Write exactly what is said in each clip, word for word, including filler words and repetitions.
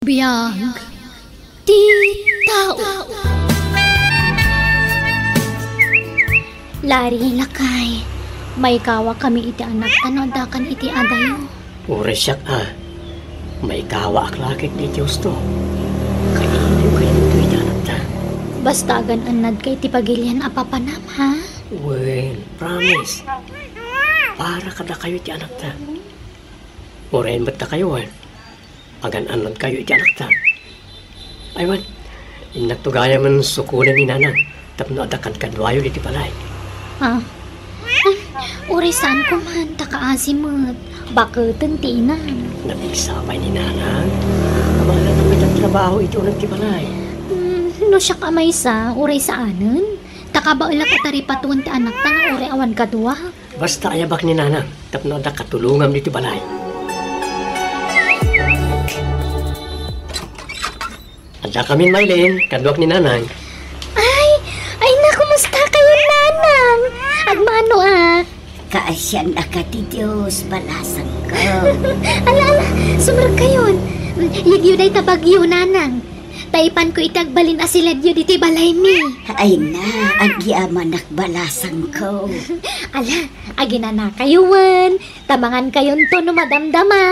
Biag ti tao. Lari, lakay, maikawakami iti anakta no addakan iti adayo. Uray siak a, maikawaak la ket iti husto. Kailiw kayo iti anakta. Basta agan-annadka iti pagilian a papanam, ha? Wen, promise. Para kadakayo iti anakta. Uray met dakayo, wen. Agan-annadkayo iti anakta. Ay, wen, innakto gayamen sukolen ni Nanang tapno adda kadkaduayo iti balay. Ah. Ay, uray saan koman, ta kaasi met. Baketen ti inam. Napigsa pay ni Nanang. Amangan a mayat trabaho iti uneg ti balay. Hmm, no siak a maysa, uray saanen. Ta kabaelak a taripatuen ti anakta nga uray awan kadua. Basta ayabak ni Nanang tapno adda katulongam ditoy balay. Addakamin, Maylin, kaduak ni Nanang. Ay, ay na, kumusta kayo, Nanang? Agmano a. Kaasiannaka ti Dios, balasangko. Ala, ala, sumrek kayon. Yegyo dayta bagyo, Nanang. Ta ipanko iti agbalin a siledyo ditoy balaymi. Ay na, agyamanak, balasangko. Ala, aginanakayo wen, ta mangankayonto no madamdama.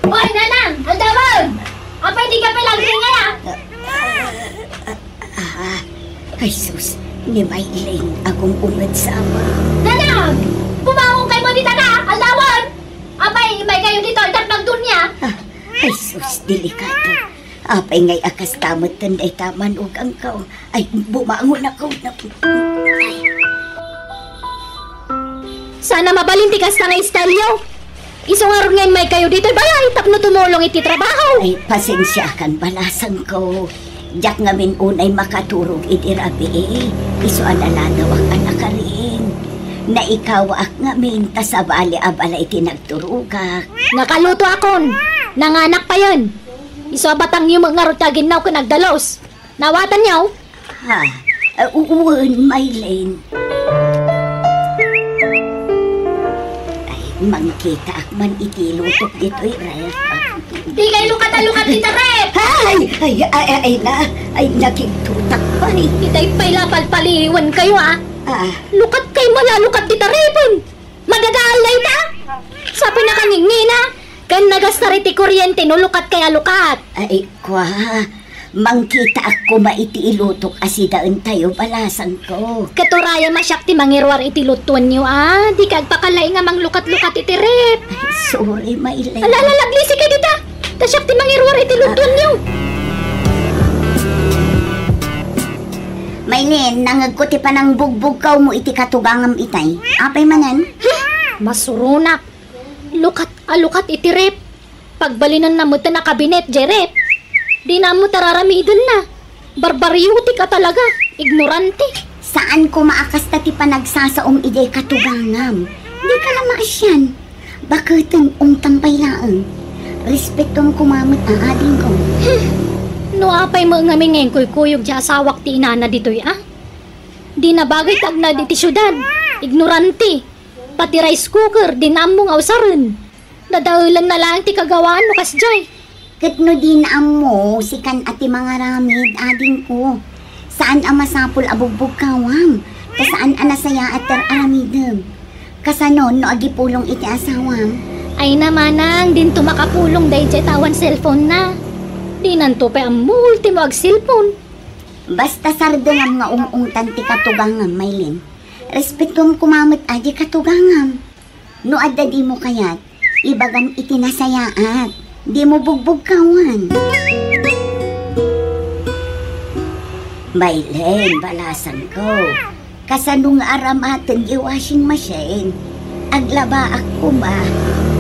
Oy, Nanang! Aldawen! Apay, di ka pala agpingay, a? Ah, ay sus, ni Maylin, agum-unget sama. Nanang! Bumangon kayo mo dita ka! Aldawen! Apay, immay kayo ditoy, ket magdunia! Ah, ay sus, delikado. Apay ngay a kasta metten dayta manugangko. Ay, bumangon ako. Ay. Saan a mabalin ti kasta nga istelyo? Isu ngarud nga immay kayo ditoy balay tapno tumulong iti trabaho. Ay, pasensiakan, balasangko. Diak ngamin unay makaturog iti rabii. Isu a naladawak a nakarin. Naikawaak ngamin ta sabali a balay ti nagturogak. Nakalutoakon. Nanganak payen. Isu a batangyo met ngarud ti aginnaw ken agdalus. Nawatanyo? Ha? Ah, u-, wen, Maylin. Ay, mangkitaak man iti lutok ditoy ref. Di kayo lukat a lukat iti ref! Ay! Ay, ay, ay, ay na. Ay, nakigtutak pay. Itay pay la palpaliwen kayo, a. Ah. Lukat kayo malalukat dita refen. Madadaal na ita. Sa pinakangingina, ken nagastar iti kuryente no lukat kayo a lukat. Ay, kwa. Mangkitaak koma iti ilutok a sidaentayo, balasangko. Ket urayem a siak ti mangiruar iti lutuenyo, a. Dika agpakalaing a manglukat-lukat iti ref. Ay, sorry, Maylin. Ala, ala, laglisi kayo dita. Ta siak ti mangiruar iti lutuenyo. Maylin, nangegko ti panangbugbugkawmo iti katugangam itay. Apay manen? Huh? Masuronak. Lukat a lukat iti ref. Pagbalinenna metten a kabinet, jay ref. Dina ammo ti araramidenna. Barbariotik a talaga. Ignorante. Saan koma a kasta ti panagsasaom idiay katugangam. Dika la maasian. Baketen, ungtam pay laeng. Respetuam koma met a adingko. Hmm. No apay met ngamin nga inkuykuyog ti asawak ti inana ditoy, a? Dina bagay ti agnaed iti siudad. Ignorante. Pati rice cooker, dina ammo nga usaren. Dadaelenna laeng ti kagawaan no kasdiay. Ket no dina ammo, sikan a ti mangaramid, adingko. Saan a masapul a bugbugkawam, ta saan a nasayaat ti ar-aramidem. Kasano no agipulong iti asawam? Ay na, manang, dinto makapulong daydiay ta awan cellphone na. Dinanto pay ammo, ultimo agcellphone. Basta sardengam nga ung-ungtan ti katugangam, Maylin. Respetuam koma met a di katugangam. No adda dimo kayat, ibagam iti nasayaat. Dimo bugbugkawan. Maylin, balasangko. Kasano nga aramaten di washing machine? Aglabaak koma.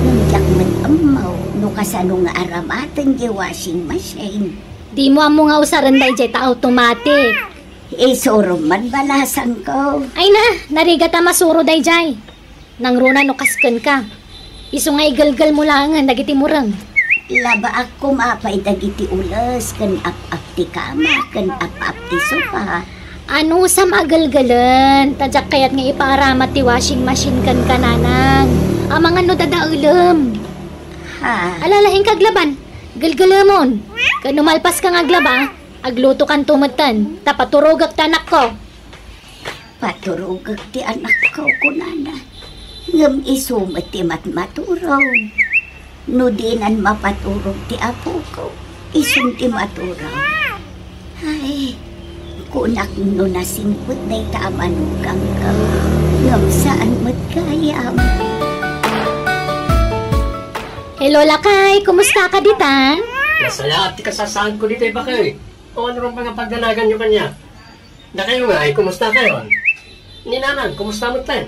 Ngem diak met ammo no kasano nga aramaten di washing machine. Dimo ammo nga usaren daydiay ta automatic. Isurom man, balasangko. Ay na, narigat a masuro daydiay. Nangruna no kas kenka. Isu nga igelgelmo laengen dagiti mureng. Labaak koma pay dagiti ules ken ap-ap ti kama ken ap-ap ti sofa. Anusam a gelgelen, ta diak kayat nga ipaaramat ti washing machine kenka, nanang. Amangan no dadaelem. Ah. Alalaing ka aglaban. Gelgelemon. Ken no malpas ka nga aglaba, aglutokanto metten. Ta paturogek ti anakko. Paturogek ti anakko, kunana. Ngem isu met ti matmaturog. No dinan mapaturog ti apoko, isun ti maturog. Ay, kunak no nasingpet dayta a manugangko, ngem saan met gayam. Hello, lakay. Kumusta ka ditan? Nasayaat ti kasasaadko ditoy, bakay. O, ano ron nga pagdanaganyo kaniak? Dakayo ngay, kumusta kayon? Ni Nanang, kumusta metten?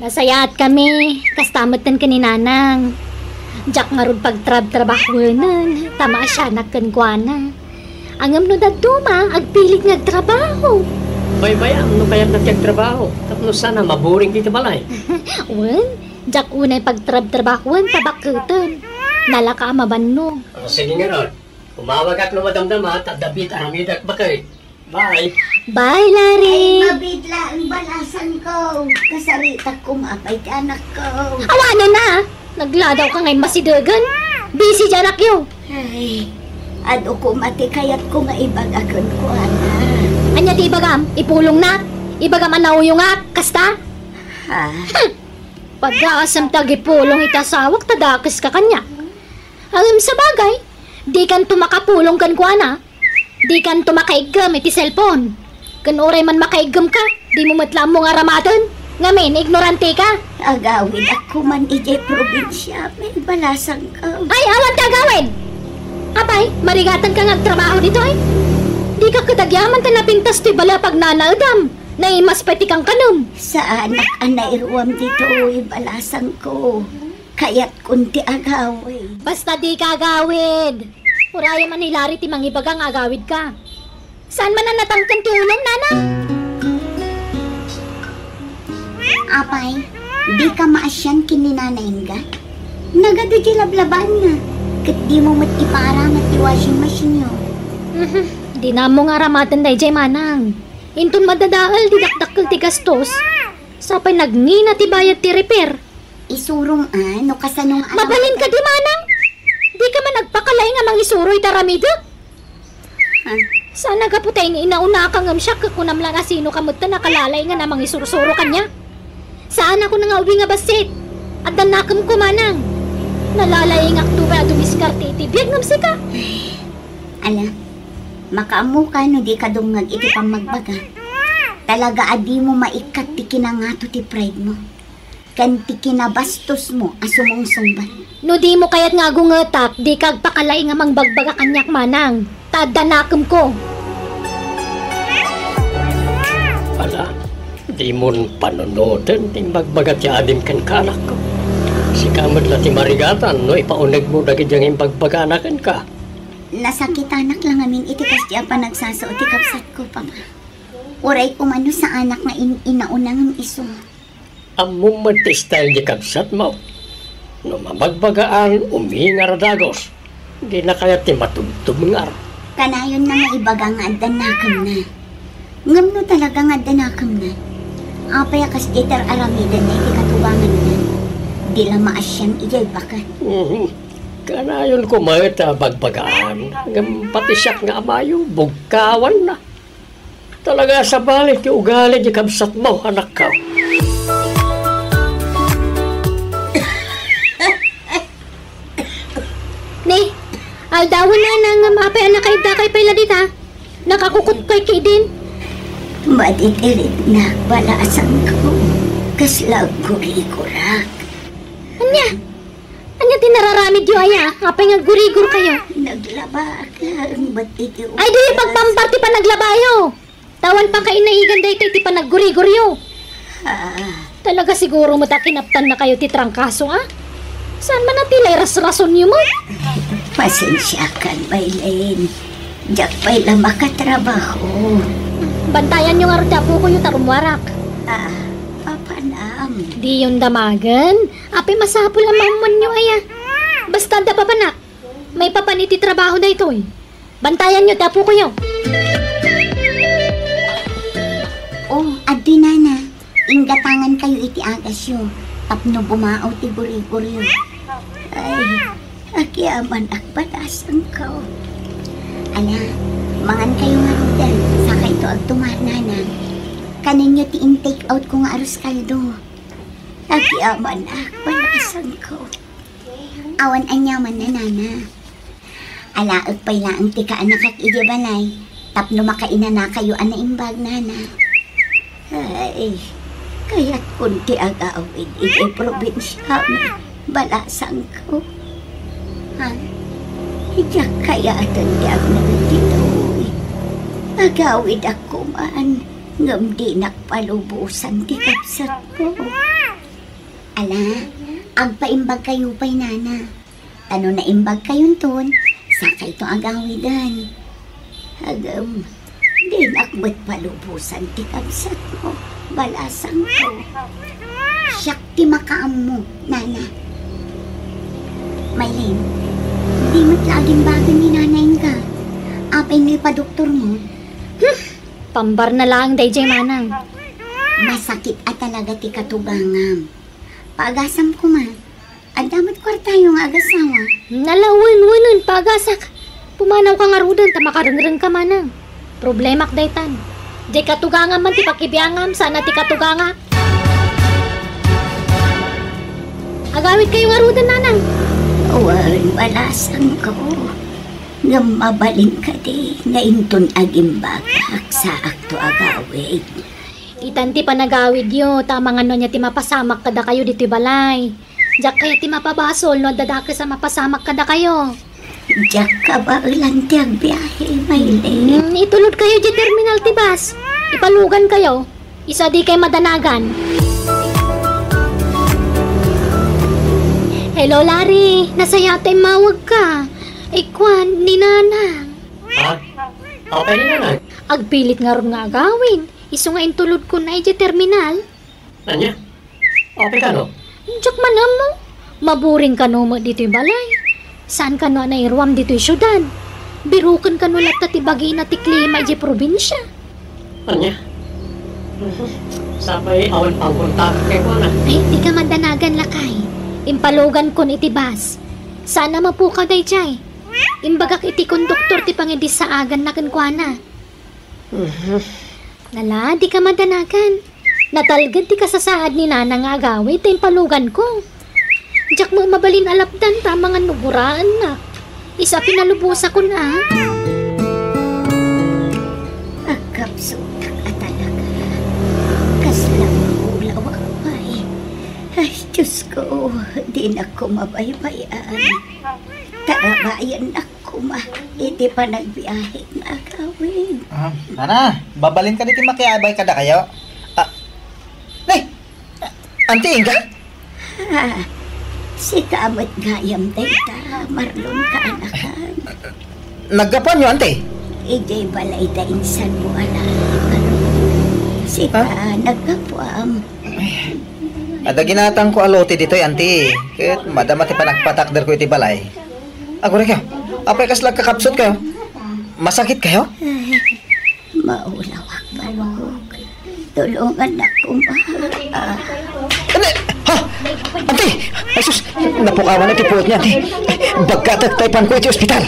Nasayaat kami, kasta metten ken ni Nanang. Diak ngarud pagtrabtrabahuenen, ta maasianak kenkuana. Ngem no dadduma, agpilit nga agtrabaho. Baybayam no kayatna ti agtrabaho, tapno saan a maboring dita balay. Wen, diak unay pagtrabtrabahoen ta bakketen. Nalaka a mabannog. O, sige ngarud. Umawagak no madamdama, ta adda biit aramidek, bakay. Bye. Bye, Larry. Ay, mabit laeng balasangko. Kasaritak koma pay ti anakko. Awanen na! Nagladaw ka ngay masidegen. Busy di anakyo. Ay, adu koma ti kayatko nga ibaga kenkuana. Ania ti ibagam? Ipulongnak? Ibagam a nauyongak? Kasta? Ha? Hmm. Pagaasam ti agipulong iti asawak ta dakeska kaniak. Ngem sabagay, dikanto makapulong kenkuana. Dikanto makaiggem iti cellphone. Ken uray man makaiggem ka, dimo met la ammo nga aramaten. Ngamin, ignorante ka. Agawidak koman idiay probinsia, may balasangko. Ay, awan ti agawid! Apay, marigatan ka nga agtrabaho ditoy? Dika ket agyaman ta napintas ti bale a pagnanaedam. Naimas pay ti kankanem. Saanak a nairuam ditoy, balasangko. Kayatkon ti agawid. Basta dika agawid. Urayem a ni Larry ti mangibaga nga agawid ka. Saan man a natangken ti ulom, Nanang? Apay, dika maasian ken ni Nanay Inga? Nagadu ti lablabaanna, ket dimo met ipaaramat ti washing machine-yo. Mhm. Dina ammo nga aramaten daydiay, Manang. Inton madadael ti dakdakkel ti gastos, sapay nagngina ti bayad ti repair. Isurom a, no kasano nga aram- Mabalin kadi, Manang? Dika man agpakalaing a mangisuro iti aramidek? Ha? Saan a gapu ta inaunaka ngem siak ket kunam laeng a sino ka metten a kalalaingan a mangisursuro kaniak. Saan a kuna nga ubing a bassit. Adda nakemko, Manang. Nalalaingakto pay a dumiskarte iti biag ngem sika. Ala, makaammoka no dika dumngeg iti pammagbaga. Talaga a dimo maikkat ti kinangato ti pride-mo. Ken ti kinabastosmo a sumungsungbat. No dimo kayat nga agungetak, dika agpakalaing a mangbagbaga kaniak, Manang, ta adda nakemko. Ala, dimon panunoten ti imbagbaga ti adim kenka, anakko. Sika met la ti marigatan no ipaunegmo dagiti imbagbaga kenka. Nasakitanak la ngamin iti kasdi a panagsasao ti kabsatko, Papa. Uray koma no saanak nga in-inauna ngem isu. Ammom met ti style ti kabsatmo. No mabagbagaan, umingar a dagus. Dina kayat ti matubtubngar. Kanayonna nga ibaga nga adda nakemna. Ngem no talaga nga adda nakemna, apay a kasdiay ti ar-aramidenna iti katubanganna? Di la maasian idiay baket. Mhm. Kanayon koma met a bagbagaan, ngem pati siak nga amayo, bugkawanna. Talaga a sabali ti ugali ti kabsatmo, anakko. Ni, aldawen a nangam apay a nakaiddakay pay la dita. Nakakukot pay kadin. Maditiritnak, balasangko. Kasla aggurigurak. Ania? Ania ti nararamidyo aya? Apay nga aggurigurkayo? Naglabak laeng met iti. Ay, diyo pagpampar ti panaglabayo. Tawan pakainaigan daytoy ti panagguriguryo. Ah. Talaga siguro met a kinaptannakayo ti trangkaso, a? Saan man a ti la irasrasonyo met? Pasensiakan, Maylene. Diak pay la makatrabaho. Bantayanyo ngarud ti apokoyo ta rummuarak. Ah, papanam. Diyon damagen. Apay masapul a maammoanyo aya. Basta adda papanak. Maipapan iti trabaho daytoy. Bantayanyo ti apokoyo. Oh, adtoy, nana. Inggatangankayo iti agasyo tapno bumao ti guriguryo. Ay, Agyamanak, balasangko. Ala, mangankayo ngaruden, sakayto agtumar, nanang. Kanenyo ti in-take out ko nga arroz caldo. Agyamanak, balasangko. Awan aniamanna, nana. Alaek pay laeng ti kaanakak idiay balay tapno makainanakayo a naimbag, nana. Ay, kayatkon ti agawid idiay probinsiami, balasangko. Ha? Diak kayaten ti agnaed ditoy. Agawidak koman, ngem dinak palubosan ti kabsatko. Ala, agpaimbagkayo pay, nana. Ta no naimbagkayonton, sakayto agawiden. Agem, dinak met palubosan ti kabsatmo, balasangko. Siak ti makaammo, nana. Maylin, di met la agimbagan ni nanayen ka. Apay no ipadoktormo? Hmm, pambarna laeng daydiay, manang. Masakit a talaga ti katugangam. Paagasam koma. Adda met kuartayo nga agasawa. Nalawenwenen, paagasak. Pumanawka ngaruden ta makarengrengka, manang. Problemak daytan. Diay katugangam man ti pakibiangam, saan a ti katugangak. Agawidkayo ngaruden, nanang. Wen, balasangko. Ngem mabalin kadi nga inton agimbagak, saakto agawid. Itan ti panagawidyo, ta amangan no ania ti mapasamak kadakayo ditoy balay. Diak kayat ti mapabasol no adda dakes a mapasamak kadakayo. Diak kabaelan ti agbiahe, Maylin. Hmm, itulodkayo diay terminal ti bus. Ipalugankayo. Isu a dikay madanagan. Hello, Larry. Nasayaat ta immawagka. Ay, kuan, ni Nanang. Ha? Apay ni Nanang? Agpilit ngarud nga agawid. Isu nga intulodkon idiay terminal. Ania? Apay kano? Diak man ammo. Maburing kano met ditoy balay. Saan kano a nairuam ditoy siudad. Biroken kano latta ti bagina ti klima idiay probinsia. Ania? Sapay awan pangkontak kenkuana. Ay, dika madanagan, lakay. Impalugankon iti bus. Saan a mapukaw daydiay. Imbagak iti konduktor ti pangidisaaganna kenkuana. Mhm. Ala, dika madanagan. Natalged ti kasasaad ni Nana nga agawid ta impaluganko. Diak met mabalin a lapdan ta amangan no guraennak. Isu a pinalubosakon a. Agkapsutak a talaga. Kasla maulawak pay. Ay, Diosko, dinak koma baybay-an. Tarabayannak koma iti panagbiahe nga agawid. Ah, Nana, babalin kadi ti makiabay kadakayo? Ah, nay! Auntie Inga? Ah, sika met gayam dayta, Marlon kaanakan. Naggapuanyo, Auntie? Idiay balay da insan mo, anak. Sika, ha? Naggapuam. Adda ginatangko a lote ditoy, Auntie. Ket madama ti panagpatakderko iti balay. Aguraykayo, apay kasla agkakapsutkayo? Masakitkayo? Ay, maulawak, Balog. Tulongannak koma. Ah. Ano? Ha? Auntie! Ay, sus! Napukawan ti puot niya, Auntie. Bagkatek ta ipanko iti ospital.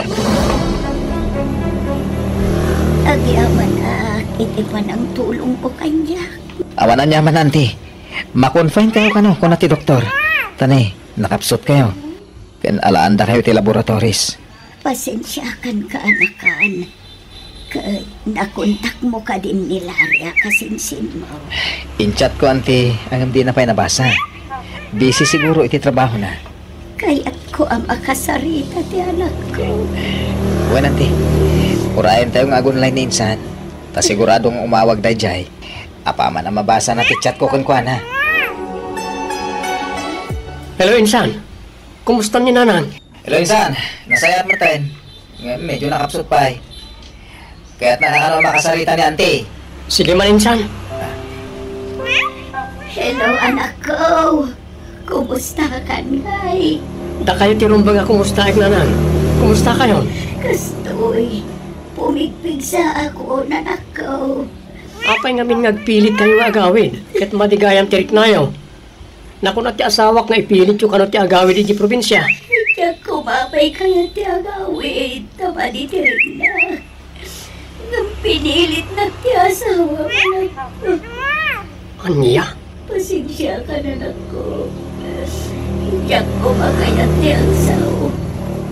Agyamanak iti panangtulongmo kaniak. Awan aniaman, Auntie. Ma-confine kayo kano, kuna ti doktor. Ta ni, nakapsutkayo. Ken alaandakayo iti laboratories. Pasensiakan, kaanakan. Ket nakontakmo kadin ni Larry a kasinsinmo? In-chatko, Auntie, ngem dina pay nabasa. Busy siguro iti trabahona. Kayatko a makasarita ti anakko. Wen, Auntie. Urayentayo nga agunlay ni insan. Ta sigurado nga umawag daydiay. Apaman a mabasana ti chatko kenkuana. Hello, insan. Kumusta ni Nanang? Hello, insan. Nasayaat metten. Ngem medyo nakapsut pay. Kayatna nga kano makasarita ni Auntie. Sige man, insan. Hello, anakko. Kumustakan, ngay? Dakayo ti rumbeng a kumustaek, Nanang. Kumustakayon? Kastoy. Pumigpigsaak, anakko. Apay ngamin nga agpilitkayo nga agawid, ket madi gayam ti riknayo? Nakuna ti asawak nga ipilityo kano ti agawid idiay probinsia. Diak Apay kayat ti agawid ta madi ti rikna? Ngem pinilitnak ti asawa, anak. Ania? Pasensiakan, anakko. Diak koma kayat ti agsao.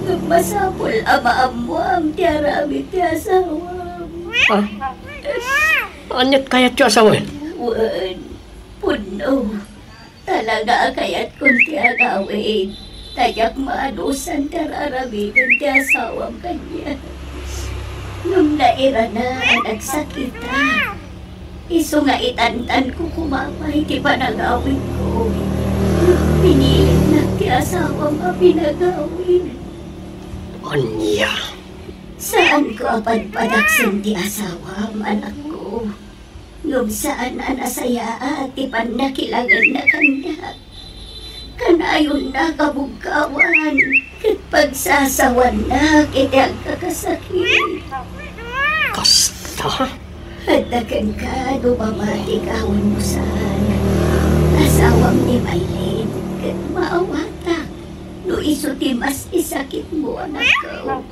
Ngem masapul a maammoam ti aramid ti asawam. Ah? Aniat kayatyo a sawen? Wen, pudno. Talaga a kayatkon ti agawid, ta diak maanusan ti ar-aramiden ti asawam kaniak. Ngem nairana a nagsakita. Isu nga itantanko koma pay ti panagawidko. Pinilitnak ti asawam a pinagawid. Ania? Saanko a padpadaksen ti asawam, anakko. Ngem saan a nasayaat ti pannakilangenna kaniak. Kanayonna kabugkawan ket pagsasawannak iti agkakasakit. Kasta? Adda kenka no mamatik awan no saan. Asawam ni Maylin ket maawatak no isu ti mas isakitmo, anakko.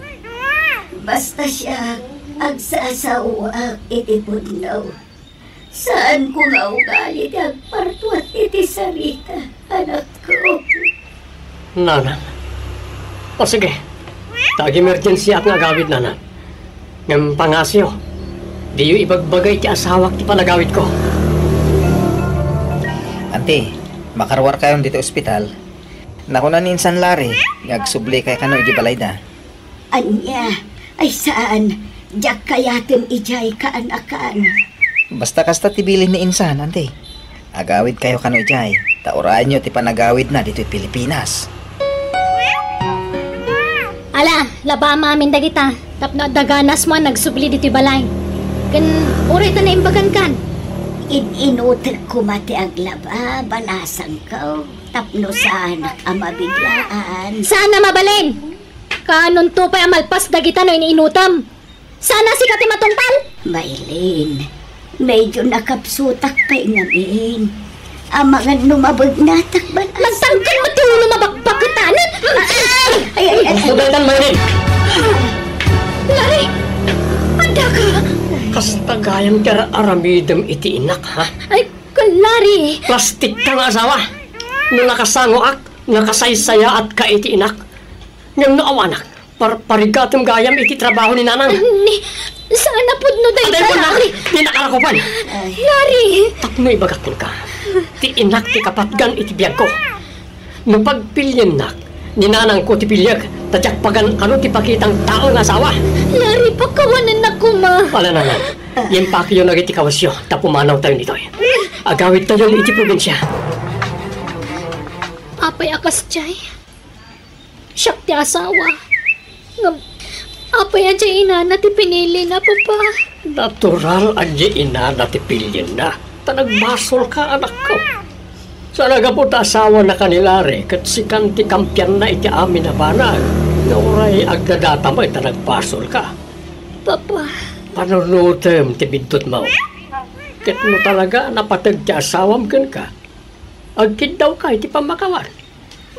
Basta siak, agsasaoak iti pudno. Saanko nga ugali ti agpartuat iti sarita, anakko. Nanang. O sige, ta ag-emergensiak nga agawid, nanang. Ngem pangasiyo, diyo ibagbaga iti asawak ti panagawidko. Anti, makaruarkayon ditoy ospital. Nakuna ni Insan Larry nga agsublikayo kano iti balayda. Ania? Ay saan, diak kayaten idiay kaanakan. Basta kasta ti bilin ni Insan, anti. Agawidkayo kano idiay, ta urayenyo ti panagawidna ditoy Pilipinas. Ala, labam amin dagita, tapno adda ganasmo a nagsubli ditoy balay. Ken uray ta naimbagankan. In-inutek koma ti aglaba, balasangko, tapno saanak a mabiglaan. Saan a mabalin? Kaanonto pay a malpas dagita no in-inutem? Saan a sika ti matungpal? Maylin, medyo nakapsutak pay ngamin. Amangan no mabegnatak balas. Nagtangkal met ti ulo, mabakbaketanen. Ay, ay, ay, ay. Mabegnatak, Maylin. Larry, adda ka? Kasta gayam ti ar-aramidem iti inak, ha? Ay, Larry. Plastik ka nga asawa. No nakasangoak, nakasaysayaatka iti inak. Ngem no awanak, par-, parigatem gayam iti trabaho ni nanang. Ni, saan a pudno dayta, Larry. Di nakarakupan. Larry! Tapno ibagak kenka, ti inak ti kapatgan iti biagko. No pagpiliennak, ni nanangko ti piliek, ta diak pagan-ano ti pakitang tao nga asawa. Larry, pakawanennak koma. Ala, nanang, impakyo dagiti kawesyo, ta pumanawtayon ditoy. Agawidtayon iti probinsia. Apay a kasdiay? Siak ti asawa. Ngem, apay a diay inana ti pinilina, Papa? Natural a diay inana ti pilienna. Ta nagbasolka, anakko. Saan a gapu ta asawanaka ni Larry ket sikan ti kampianna iti amin a banag. Nga uray agdadata met ta nagbasolka. Papa. Panunotem ti biddutmo. Ket no talaga a napateg ti asawam kenka, agkiddawka iti pammakawan.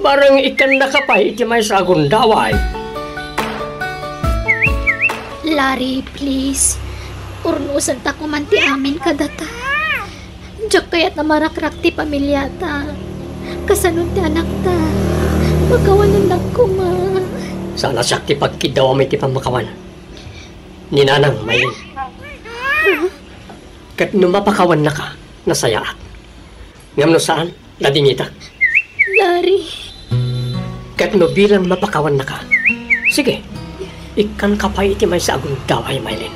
Bareng ikkannaka pay iti maysa a gundaway. Larry, please. Urnosenta koman ti amin kadata. Diak kayat a marakrak ti pamiliata. Kasano ti anakta? Pakawanennak koma. Saan a siak ti pagkiddawam iti pammakawan. Ni nanang, Maylin. Ket no mapakawannaka, nasayaat. Ngem no saan, nadingitak. Larry. Ket no bilang mapakawannaka, sige, ikkanka pay iti maysa a gundaway, Maylin.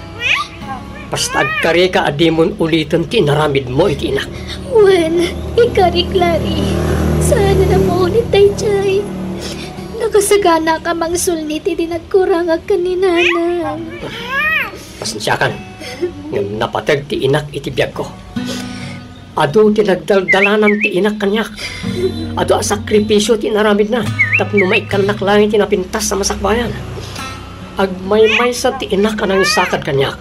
Basta agkarika a dimon uliten ti inaramidmo iti inak. Wen, ikarik, Larry. Saan a maulit daydiay. Nakasaganaka mangsulni ti di nagkurangag ken ni nanang. Pasensiakan, ngem napateg ti inak iti biagko. Adu ti nagdaldalanan ti inak kaniak. Adu a sakripisio ti inaramidna tapno maikkannak laeng ti napintas a masakbayan. Agmaymaysa ti inak a nangisakad kaniak.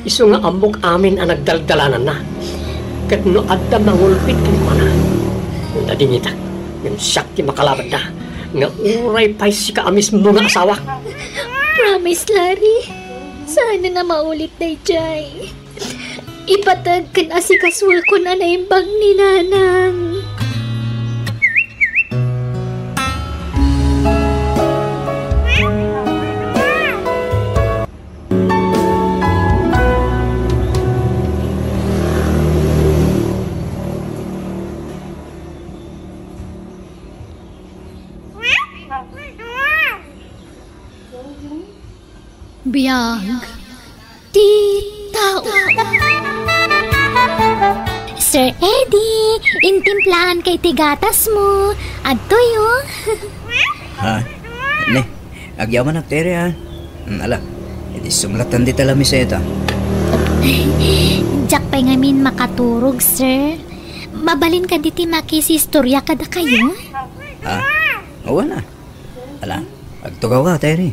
Isu nga ammok amin a nagdaldalananna. Ket no adda mangulpit kenkuana, nadingitak, ngem siak ti makalabanna. nga uray pay sika a mismo nga asawak. Promise, Larry. Saan a maulit dayjay. Ipateg ken asikasuekon a naimbag ni Nanang. Biag ti tao. Sir Eddie, intimplaanka iti gatasmo. Adtoy, o. Ha? Ne, agyamanak, Terry, ha? Hmm, ala, idi sumlatan dita lamiseta. Diak pay ngamin makaturog, sir. Mabalin kadi ti makisistorya kadakayo? Ha? Awan a. Ala, agtugawka, Terry.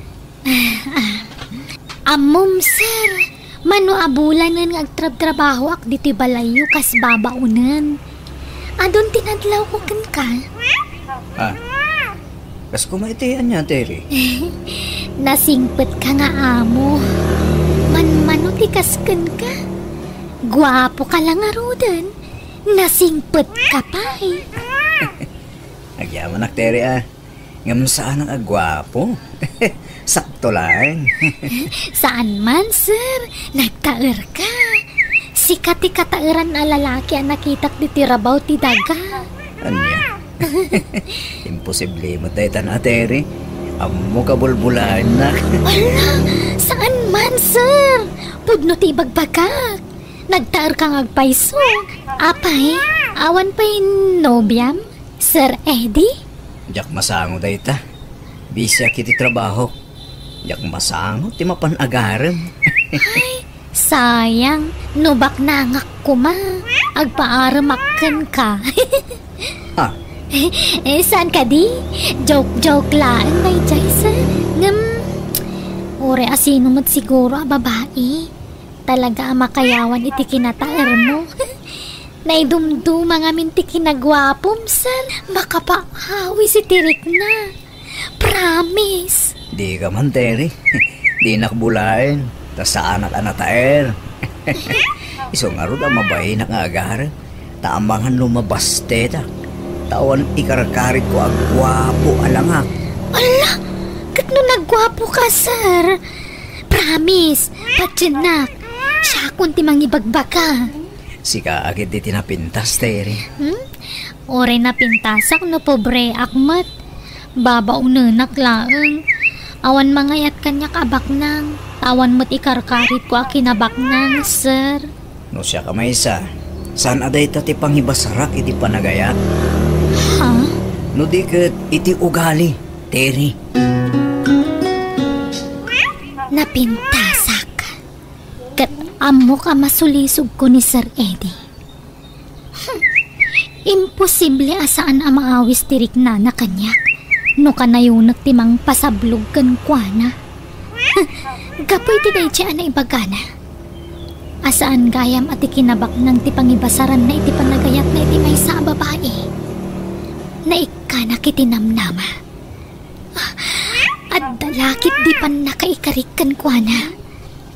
Ammom, sir, mano a bulanen nga agtrabtrabahoak ditoy balayyo kas babaonen. Adun ti nadlawko kenka. Ha? Kas koma iti ania, Terry? Nasingpetka nga amo. Manmano ti kas kenka. Guapoka la ngaruden. Nasingpetka pay. Agyamanak, Terry, a. Ngem saanak a guapo. Sakto laeng. Saan man, sir. Nagtaerka. Sika ti kataeran a lalaki a nakitak ditoy rabaw ti daga. Ania? Imposible met dayta, a, Terry. Ammok a bulbulaennak. Ala, saan man, sir. Pudno ti ibagbagak. Nagtaerka nga agpayso. Apay, awan pay nobiam, Sir Eddie? Diak masango dayta. Bisiak iti trabaho. Diak masango ti mapan agarem. Ay, sayang, no baknangak koma, agpaaremak kenka. Ha? Eh, saan kadi? Joke-joke laeng dayjay, sir. Ngem, uray a sino met siguro a babai. Talaga a makayawan iti kinataermo. Naidumduma ngamin ti kinaguapom, sir. Makapaawis iti rikna. Promise. Dika man, Terry. Dinak bulaen, ta saanak a nataer. Isu ngarud a mabainak nga agarem, ta amangan no mabastetak, ta awan ikarkaritko a guapo a langak. Ala, ket no nagguapoka, sir? Promise, patiennak. Siakon ti mangibagbaga. Sika a ketdi ti napintas, Terry. Hmm? Uray napintasak no pobreak met. Babaonenak laeng. Awan mangayat kaniak a baknang. Ta awan met ikarkaritko a kinabaknang, sir. No siak a maysa, saan a dayta ti pangibasarak iti panagayat? Ha? No di ket iti ugali, Terry. Napintasak. Ket ammok a masulisogko ni Sir Eddie. Hmm. Imposible a saan a maawis ti riknana kaniak no kanayonek ti mangpasablog kenkuana. Gapu iti daydiay a naibagana, a saan gayam a ti kinabaknang ti pangibasaranna iti panagayatna iti maysa a babai, naikkanak iti namnama. Adda la ketdi pannakaikarik kenkuana.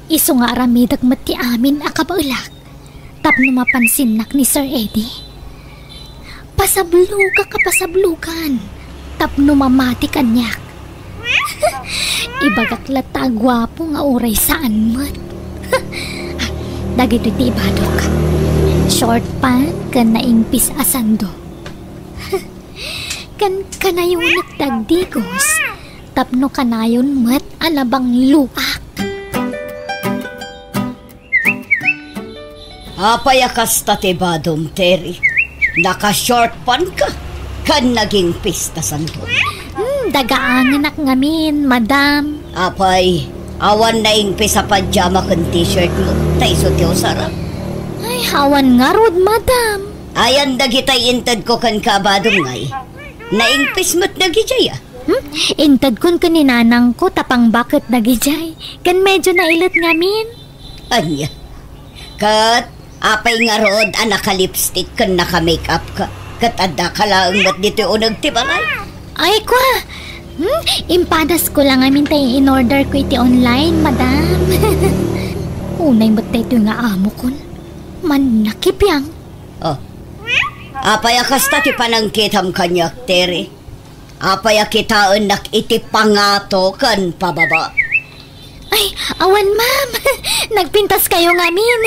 Isu nga aramidek met ti amin a kabaelak tapno mapansinnak ni Sir Eddie. Pasablogak a pasablogan tapno mamati kaniak. Ibagak latta a guapo nga uray saan met. Dagitoy ti ibadok. Short pant ken naingpis a sando. Ken kanayonek ti agdigos tapno kanayon met a nabangloak. Apay a kasta ti badom, Terry? Naka-short pant ka ken nagingpis ta sando. Hmm, dagaangenak ngamin, madam. Apay, awan naingpis a pajama ken t-shirt mo, ta isu ti usarem? Ay, awan ngarud, madam. Ayan dagitay intedko kenka a badom ngay. Naingpis met dagidiay, a. Hmm? Intedkon ken ni nanangko ta pangbaket dagidiay. Ken medyo nailet ngamin. Ania? Ket apay ngarud a naka-lipstick ken naka-makeup ka? Ket addaka laeng met ditoy uneg ti balay? Ay, kwa! Hmm? Impadasko la ngamin tay in-order ko iti online, madam. Unay met daytoy nga amokon. Mannakipiang. Oh. Apay a kasta ti panangkitam kaniak, Terry? Apay a kitaennak iti pangato ken pababa? Ay, awan, ma'am. Nagpintaskayo ngamin.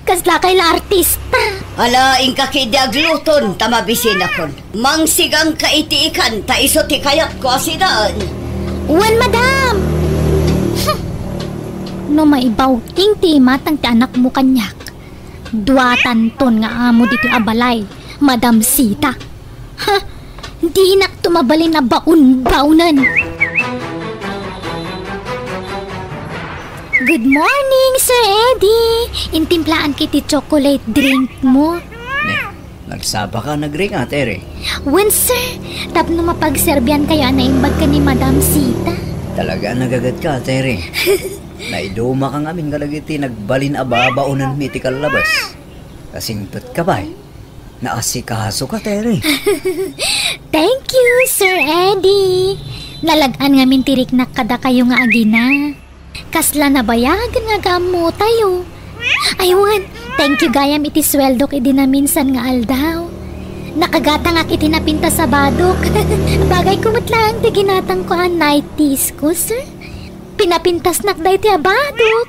Kaslakay la artista. Ala, inka ketdi agluton ta mabisinakon. Mangsiganka iti ikan ta isu ti kayatko a sidaen. Wen, madam! Hmm. No maibawting ti imatang ti anakmo kaniak, duatanton nga amo ditoy a balay, Madam Sita. Ha? Dinakto mabalin a baon-baonen. Good morning, Sir Eddie. Intimplaanka iti chocolate drink mo. Ne, nagsapaka a nagring, Ate Ere? Wen, sir. Tapno mapagserbiankayo a naimbag ken ni Madam Sita. Talaga a nagagetka, Ate Ere. Naidumaka ngamin kadagiti nagbalin a babaonenmi iti kallabas. Kasingpetka pay. Naasikasoka, Tere. Thank you, Sir Eddie. Nalag-an ngamin ti riknak kadakayo nga agina. Kasla nabayagen nga agammotayo. Ay, wen, thank you gayam iti sueldok idi naminsan nga aldaw. Nakagatangak iti napintas a badok. Bagayko met laeng ti ginatangko a nighties ko, sir. Pinapintasnak daytoy a badok.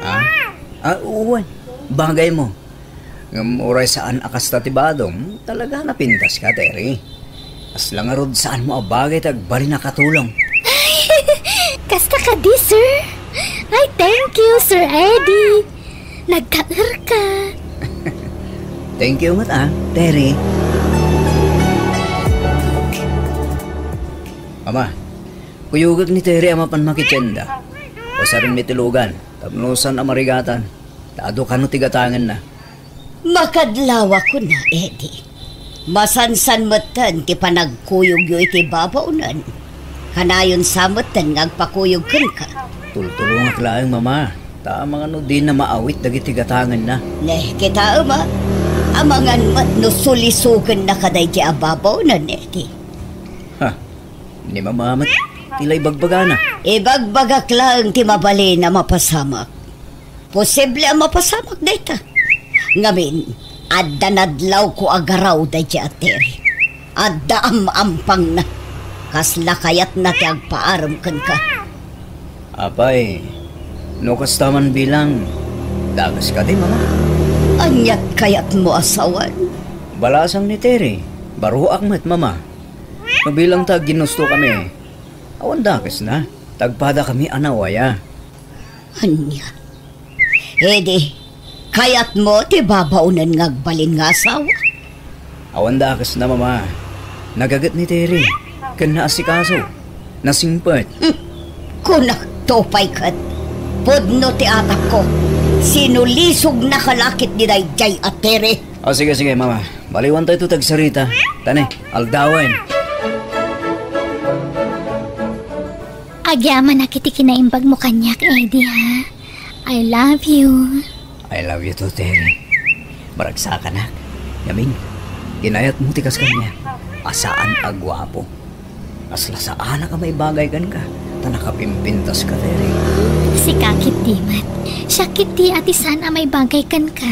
Ah? Ah, wen. Bagaymo. Ngem uray saan a kasta ti badom, talaga napintaska, Terry. Kasla ngarud saanmo a bagay ti agbalin a katulong. Kasta kadi, sir? Ay, thank you, Sir Eddie. Nagkaerka. Thank you met, ah, Terry. Mama, kuyogek ni Terry a mapan makitienda. Usarenmi ti lugan, tapno saan a marigatan. Ta adu kano ti gatangenna. Makadlaw a kuna, Eddie. Masansan metten ti panagkuyogyo iti babaonen. Kanayon sa metten nga agpakuyog kenka. Tultulongak laeng, Mama. Ta amangan no dina maawit dagiti gatangenna. Ne, kitaem a. Amangan met no sulisogennaka daydi a babaonen, Eddie. Ha? Ni Mama met ti la ibagbagana. Ibagbagak laeng ti mabalin a mapasamak. Posible a mapasamak dayta. Ngamin, adda nadlawko a garaw daydi a Terry. Adda am-ampangna. Kasla kayatna ti agpaarem kenka. Apay, no kasta man bilang, dakes kadi, Mama? Aniat kayatmo a sawen? Balasang ni Terry, baroak met, Mama. No bilang ta aginustokami, awan dakesna, ta agpadakami a nawaya. Ania? Idi, kayatmo ti babaonen nga agbalin nga asawa? Awan dakesna, Mama. Nagaget ni Terry, ken naasikaso. Nasingpet. Hmm. Kunakto pay ket, pudno ti atapko. Sinulisognaka la ketdi daydiay a Terry. O, sige, sige, Mama. Baliwantayto ti agsarita. Tani, aldawen. Agyamanak iti kinaimbagmo kaniak, Eddie, ha? I love you. I love you too, Terry. Maragsakanak. Ngamin, inayatmo ti kas kaniak a saan a guapo. Kasla saanak a maibagay kenka, ta nakapimpintaska, Terry. Sika ketdi met. Siak ketdi a ti saan a maibagay kenka.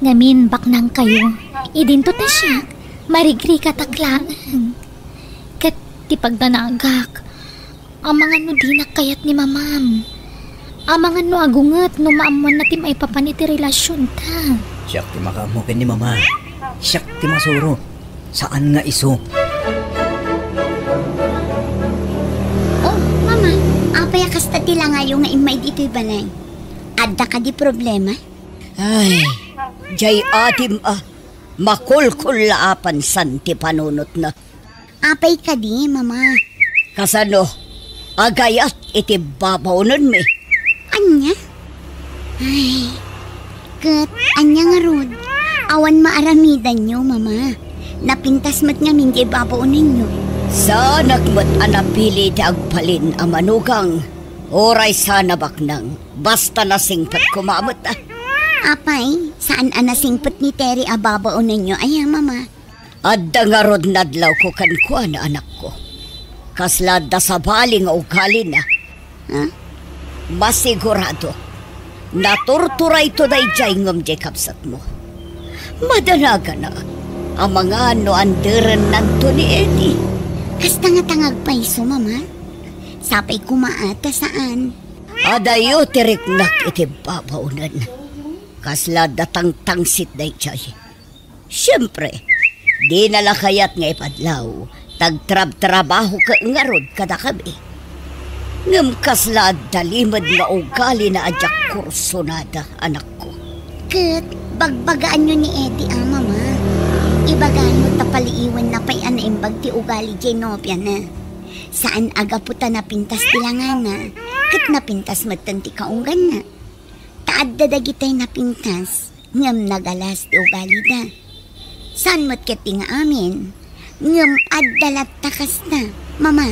Ngamin, baknangkayo. Idinto ta siak, marigrigatak laeng. Ket ti pagdanagak, amangan no dinak kayat ni Mamam. Amangan no agunget no maammoanna ti maipapan iti relasionta. Siak ti makaammo ken ni Mama. Siak ti masuro. Saan nga isu. Oh, Mama, apay a kasta ti langayo nga immay ditoy balay? Adda kadi problema? Ay, jay adim a, makulkullaapan san ti panunotna. Apay kadi, Mama? Kasano? Agayat iti babaonenmi. Ania? Ay, ket ania ngarud? Awan maaramidanyo, Mama. Napintas met ngamin ti babaonenyo. Saanak met a napili ti agbalin a manugang. Uray saan a baknang, basta nasingpet koma met, ah. Apay, saan a nasingpet ni Terry a babaonenyo aya, Mama? Adda ngarud nadlawko kenkuana, anakko. Kasla adda sabali nga ugalina. Ha? Masigurado, naturturayto daydiay ngem diay kabsatmo. Madanagana, amangan no anderennanto ni Eddie. Kasta ngata nga agpayso, Mama. Sapay koma a ta saan. Adayo ti riknak iti babawnen. Kasla adda tangtangsit daydiay. Siempre, dina la kayat nga ipadlaw, ta agtrabtrabaho ket ngarud kadakami. Ngem kasla adda limed nga ugalina a diak kursunada, anakko. Ket bagbagaanyo ni Eddie a, Mama. Ibagano ta paliiwenna pay a naimbag ti ugali diay nobiana. Saan a gapu ta napintas ti langana, ket napintas metten ti kaungganna. Ta adda dagitay napintas, ngem nagalas ti ugalida. Saan met ketdi nga amin, ngem adda latta kasta, Mama.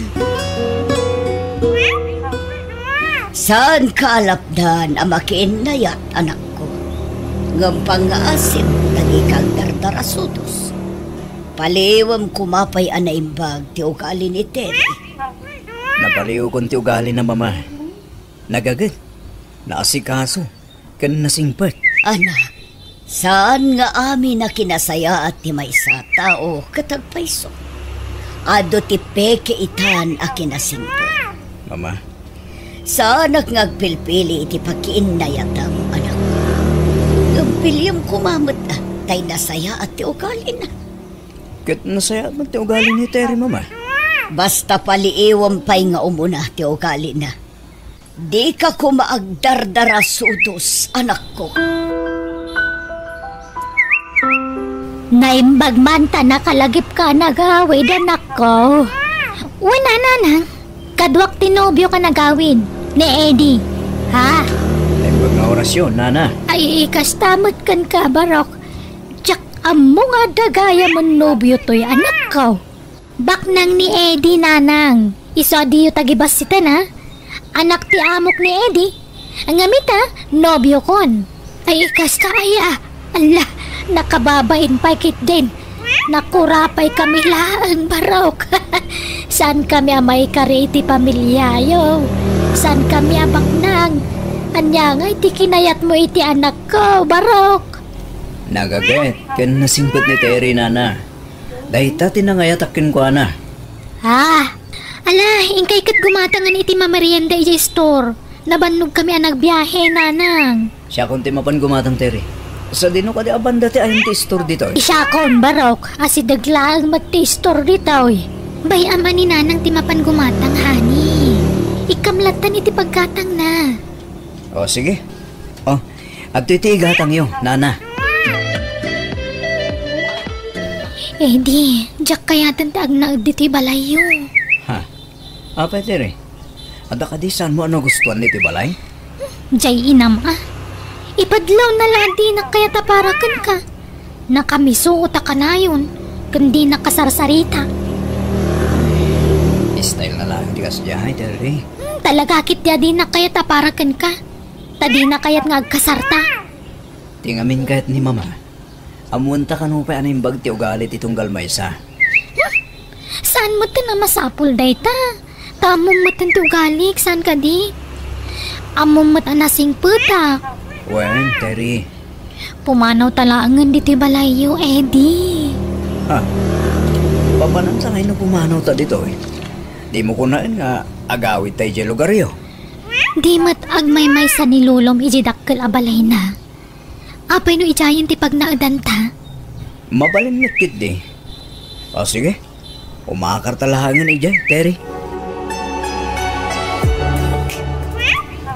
Saan ka alapdan a makiinnayat, anakko. Ngem pangngaasim ta dika agdardarasudos. Paliiwem koma pay a naimbag ti ugali ni Terry. Napaliiwkon ti ugalina, Mama. Nagaget, naasikaso, ken nasingpet. Anak, saan nga amin a kinasayaat ti maysa a tao ket agpayso. Adu ti peke itan a kinasingpet. Mama. Saanak nga agpilpili iti pakiinnayatam, anak. Ngem piliem koma met, ah, tay nasayaat ti ugalina. Ket nasayaat met ti ugali ni Terry, Mama. Basta paliiwem pay nga umuna ti ugalina. Dika koma agdardarasudos, anakko. Naimbag man ta nakalagipka a nagawid, anakko. Wen a, nanang, kaduak ti nobio a nagawid, ni Eddie. Ha? Naimbag nga orasyon, nana. Ay, kasta met kenka, barok. Diak ammo nga adda gayam a nobio toy, anakko. Baknang ni Eddie, nanang. Isu a diyo tagibassitan, a. Anak ti amok ni Eddie. Ngem ita, nobiokon. Ay, kasta aya. Ala, nakababain pay ketdin. Nakura pay kami laeng, barok. Saan kami a maikari iti pamiliayo? Saan kami a baknang? Ania ngay ti kinayatmo iti anakko, barok? Nagaget ken nasingpet ni Terry, nana. Dayta ti nangayatak kenkuana. Ah, ala, inkay ket gumatangan iti mamerienda idiay store. Nabannogkami a nagbiahe, nanang. Siakon ti mapan gumatang, Terry. Sadino kadi a banda ti ayan ti store ditoy? Siakon, barok, asideg laeng met ti store ditoy. Bay-am a ni nanang ti mapan gumatang, honey. Ikkam lattan iti paggatangna. O, sige. O, adtoy ti igatangyo, nana. Eddie, diak kayaten ti agnaed ditoy balayyo. Ha? Apay, Terry? Adda kadi saanmo a nagustuan ditoy balay? Diay inam, a. Ipadlawna la a dinak kayat a para kenka. Nakamisuot a kanayon, ken dinak kasarsarita. Style na laeng ti kasdiay, Terry. Hmm, talaga ketdi a dinak kayat a para kenka. Ta dina kayat nga agkasarta. Ti ngamin kayat ni Mama, ammoenta kano pay a naimbag ti ugali ti tunggal maysa. Hmm, saan metten a masapul dayta? Ta ammom metten ti ugalik, saan kadi? Ammom met a nasingpetak. Wen, Terry. Pumanawta laengen ditoy balayyo, Eddie. Ha? Papanam sa ngay no pumanawta ditoy? Dimo kunaen nga agawidta idiay lugaryo? Di met agmaymaysa ni Lolom idiay dakkel a balayna. Apay no idiayen ti pagnaedanta? Mabalin met ketdi. O, sige. Umakarta laengen idiay, Terry.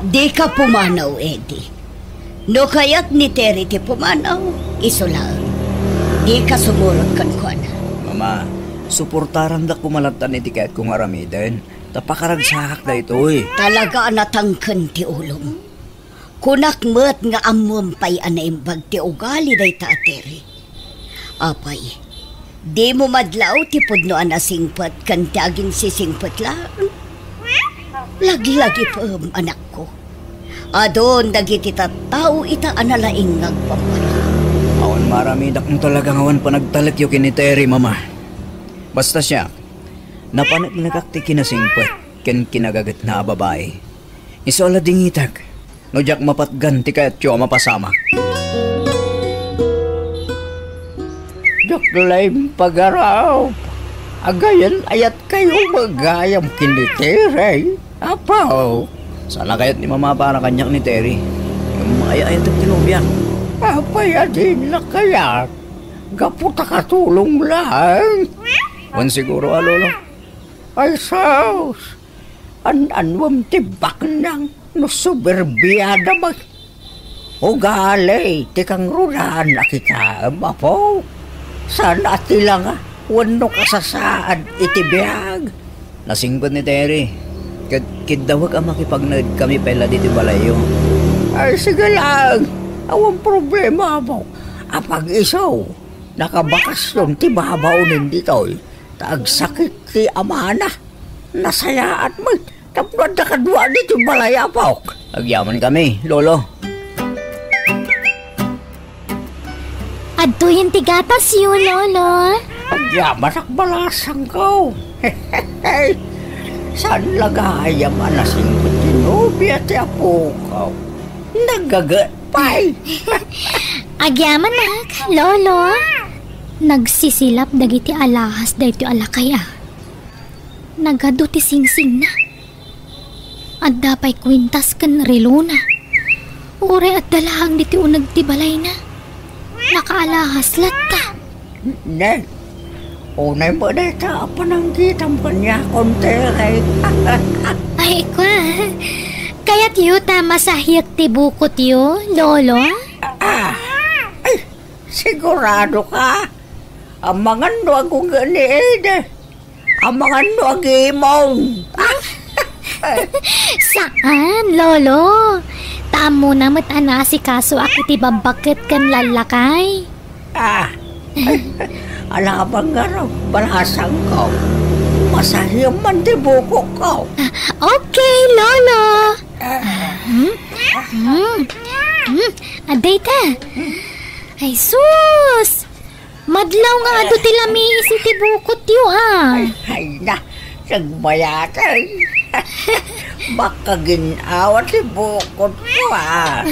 Dika pumanaw, Eddie. No kayat ni Terry ti pumanaw, isu laeng. Dika sumurot kenkuana. Mama, suportarandak koma lattan iti kayatko nga aramiden. Ta pakaragsakak daytoy. Talaga a natangken ti ulom. Kunak met nga ammom pay a naimbag ti ugali dayta a Terry. Apay, dimo madlaw ti pudno a nasingpet ken ti aginsisingpet laeng? Laglagipem, anakko. Adun dagiti tattao ita a nalaing nga agpampanak. Awan Maaramidak no talaga nga awan panagtalekyo ken ni Terry, Mama. Basta siak, napaneknekak ti kinasingpet ken kinagagetna a babai. Isu a ladingitek no diak mapatgan ti kayatyo a mapasamak. Diak la impagaraw. Agayan-ayatkayo met gayam ken ni Terry, Apo. Saan a kayat ni Mama para kaniak ni Terry. Ngem ay-ayatek ti nobiak. Apay a dina kayat? Gapu ta katulong laeng. Wen siguro a, Lolo. Ay, sus! An-anuem ti baknang no soberbiada met. Ugali ti kangrunaan a kitaem, Apo. Saan a ti langa wenno kasasaad iti biag. Nasingpet ni Terry. Ket kiddawek a makipagnaedkami pay la ditoy balayyo. Ay, sige laeng. Awan problema, Apo. Apag-isu, nakabakasyon ti babaonen ditoy. Ta agsakit ti amana. Nasayaat met tapno adda kadua ditoy balay, Apok. Agyamankami, Lolo. Adtoyen ti gatasyo, Lolo. Agyamanak, balasangko. Saan la gayam a nasingpet ti nobia ti apok? Nagaget pay. Agyamanak, Lolo. Nagsisilap dagiti alahas daytoy a lakay a. Nagadu ti singsingna. Adda pay kuintas ken relona. Uray adda laeng ditoy uneg ti balayna. Nakaalahas latta. Ne, unay met dayta a panangkitam kaniakon, Terek. Ay, kua. Kayatyo ta masahiek ti bukotyo, Lolo? Ah, ay, sigurado ka? Amangan no agunget ni Ede. Amangan no agimong. Saan, Lolo. Ta ammona met a naasikasoak iti babbaket ken lallakay. Ah. Alabang ngarud, balasangko. Masahiam man ti bukokko. Ah, okay, Lolo. Ah. Hmm? Hmm. Hmm. Adda ita. Ay, sus! Madlaw nga adu ti lamiis iti bukotyo, a. Ay, ay na, nagbayaten. Makagin-awa ti bukotko, a.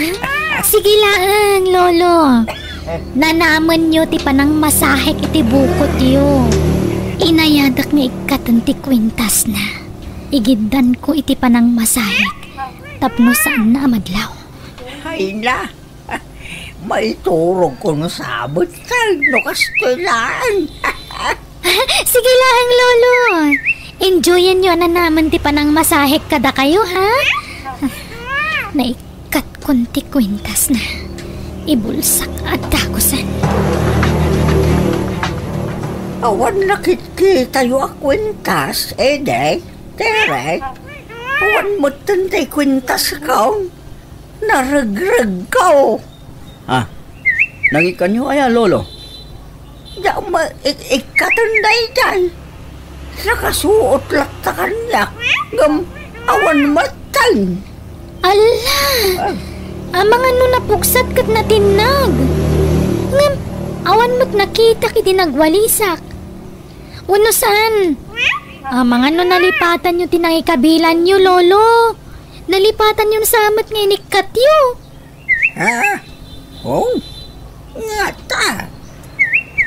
Sige laeng, Lolo. Nanamenyo ti panangmasahek iti bukotyo. Inayadek nga ikkaten ti kuintasna. Igiddanko iti panangmasahek tapno saanna a madlaw. Ay na. Maiturogko no sabet, no kastoy laeng. Sige laeng, Lolo. Enjoyanyo a nanamen ti panangmasahek kadakayo, ha? Naikkatko ti kuintasna. Ibulsak a dagusen. Awan nakitkitayo a kuintas, Ede, Terek. Awan metten ti kuintasko. Naregregko. Ah, nangikkanyo aya, Lolo? Diak ma-, ik-, ikkaten daydiay. Nakasuot latta kaniak, ngem awan metten. Alla! Ah. Amangan no napugsat ket natinnag. Ngem awan met nakitak idi nagwalisak. Wenno saan? Amangan no nalipatanyo ti nangikabilanyo, Lolo. Nalipatanyo sa met nga inikkatyo. Ha? Oh? Ngata?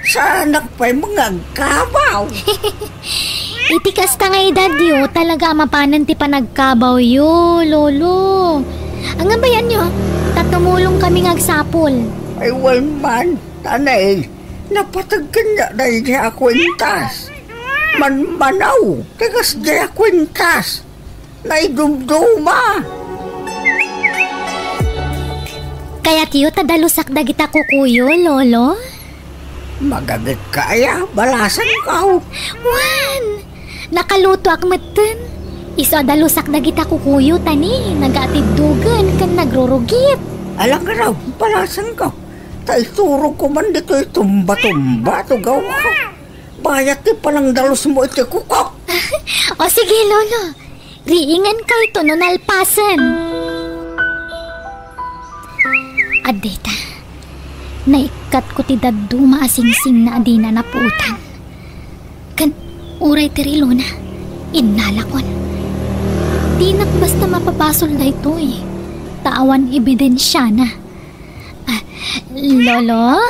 Saanak pay nga agkabaw? Iti kasta nga edadyo, talaga a mapanen ti panagkabawyo, Lolo. Anggabayanyo, ta tumulong kami nga agsapol. Ay, wen man, tanay. Napateg kaniak daydi a kuentas. Manmanaw ti kasdiay a kuentas. Naidumduma. Kayatyo ta dalusak dagita kukuyo, Lolo? Magaget ka aya, balasangko. Wen, nakalutoak metten. Isu a dalusak dagita kukuyo, ta ni, nagaatiddogen ken nagrurugit. Alang raw, balasangko. Ta iturogko man ditoy tumba-tumba, tugawko. Bayat ti panangdalusmo iti kukok. O sige, Lolo. Riingenkayto no nalpasen. Addeta, naik-, Ikatko ti dadduma a singsingna a dina napuotan. Ken uray ti relona, innalakon. Dinak basta mapabasol daytoy, ta awan ebidensiana. Ah, Lolo?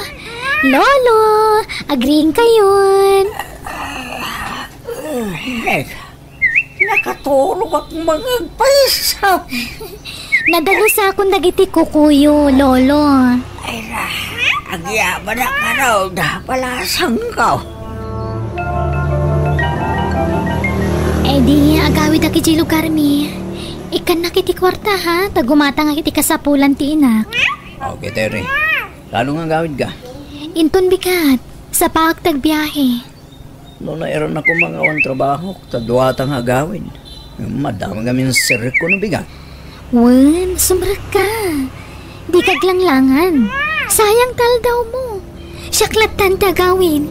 Lolo! Agriingkayon! Ay, nakatulog ak mangagpaysa. Nadalusakon dagiti kukuyo, Lolo. Ay, na, agyaman a karaw, da palasangko. Eh, di agawidak iti lugarmi. Ikkannak iti kuarta, ha? Ta gumatangak iti kasapulan ti inak. Okay, Terry. Lalo nga agawidka. Inton bigat, sapaak ti agbiahe. No nairannako mangawan trabahok, ta duata nga agawid. Madama ngamin sirrek ko no bigat. Wen, sumrekka. Dika aglanglangan. Sayang ti aldawmo. Siak lattan ti agawid.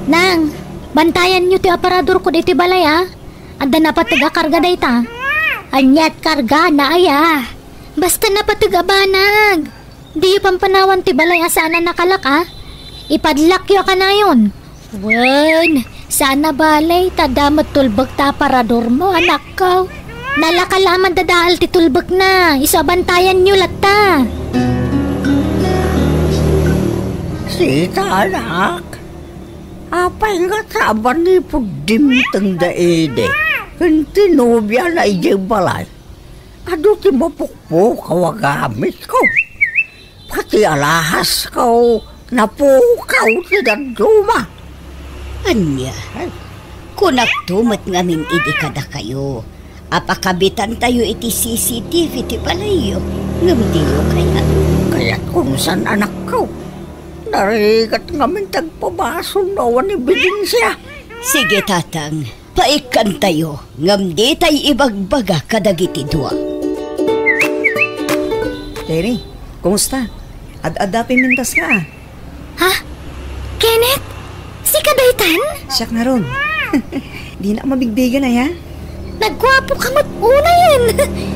Nang, bantayanyo ti aparadorko ditoy balay, a. Adda napateg a karga dayta. Aniat karga na aya? Basta napateg a banag. Diyo pampanawan ti balay a saan a nakalak, a? Ipadlakyo a kanayon. Wen, saan a balay, ta adda met tulbek ta aparadormo, anakko. Nalaka la a madadael ti tulbekna, isu a bantayanyo latta. Sita, anak. Apay nga ta a manipud dimteng da idi ken ti nobiana idiay balay? Adu ti mapukpukaw a gamitko. Pati alahasko, napukaw ti dadduma. Ania? Kunakto met ngamin idi kadakayo a pakabitantayo iti C C T V ti balayyo, ngem diyo kayat. Kayatko no saan, anakko. Narigat ngamin ti agpabasol no awan ebidensia. Sige, Tatang. Paikkantayo, ngem ditay ibagbaga kadagiti dua. Terry, kumusta? Ad-adda pimintas ka, a. Ha? Kenneth? Sika daytan? Siak ngarud. Dinak mabigbigan, aya? Nagguapoka met unayen.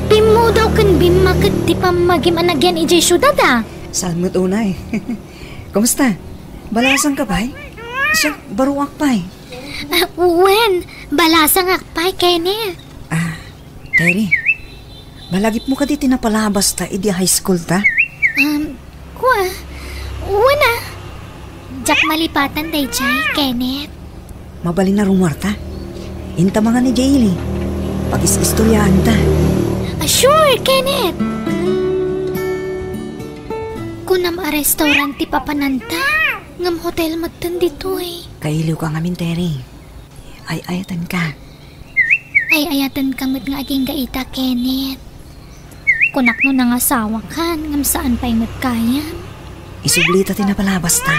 Bimmudaw ken bimmaked ti pammagim a nagyan idiay siudad, a. Saan met unay? Kumusta? Balasangka pay? Siak, baruak pay. Ah, wen, balasangak pay, Kenneth. Ah, Terry, malagipmo kadi ti napalabasta idi high school ta? Um, kua, wen a. Diak malipatan daydiay, Kenneth. Mabalin a rumuarta. Inta mangan idiay ili. Pagis-istoryaanta. Ah, sure, Kenneth. Kunam a restaurant ti papananta, ngem hotel metten ditoy. Kailiwka ngamin, Terry. Ay-ayatenka. Ay-ayatenka met nga agingga ita, Kenneth. Kunak no nangasawakan, ngem saan pay met gayam. Isublita ti napalabasta.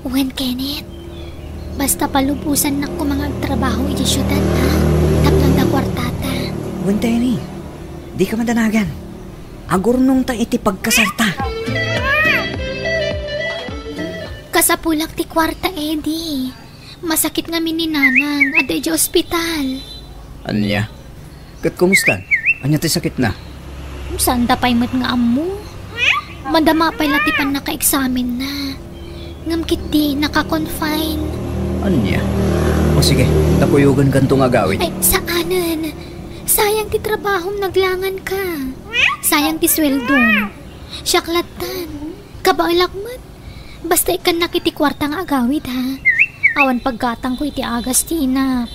Wen, Kenneth. Basta palubosannak koma nga agtrabaho idiay siudad, ha? Tapno adda kuartata. Wen, Terry. Dika madanagan. Agurnongta iti pagkasarta. Kasapulak ti kuarta, Eddie. Masakit ngamin ni Nanang, adda idiay ospital. Ania? Ket kumustan? Ania ti sakitna? Saanda pay met nga ammo. Madama pay la ti pannakaeksamenna. Ngem ketdi, naka-confine. Ania? O sige, ta kuyogenkanto nga agawid. Ay, saanen. Sayang ti trabahom, naglanganka. Sayang ti sueldom. Siak lattan. Kabaelak met. Basta ikkannak iti kuarta nga agawid, ha? Awan paggatangko iti agas ti inak.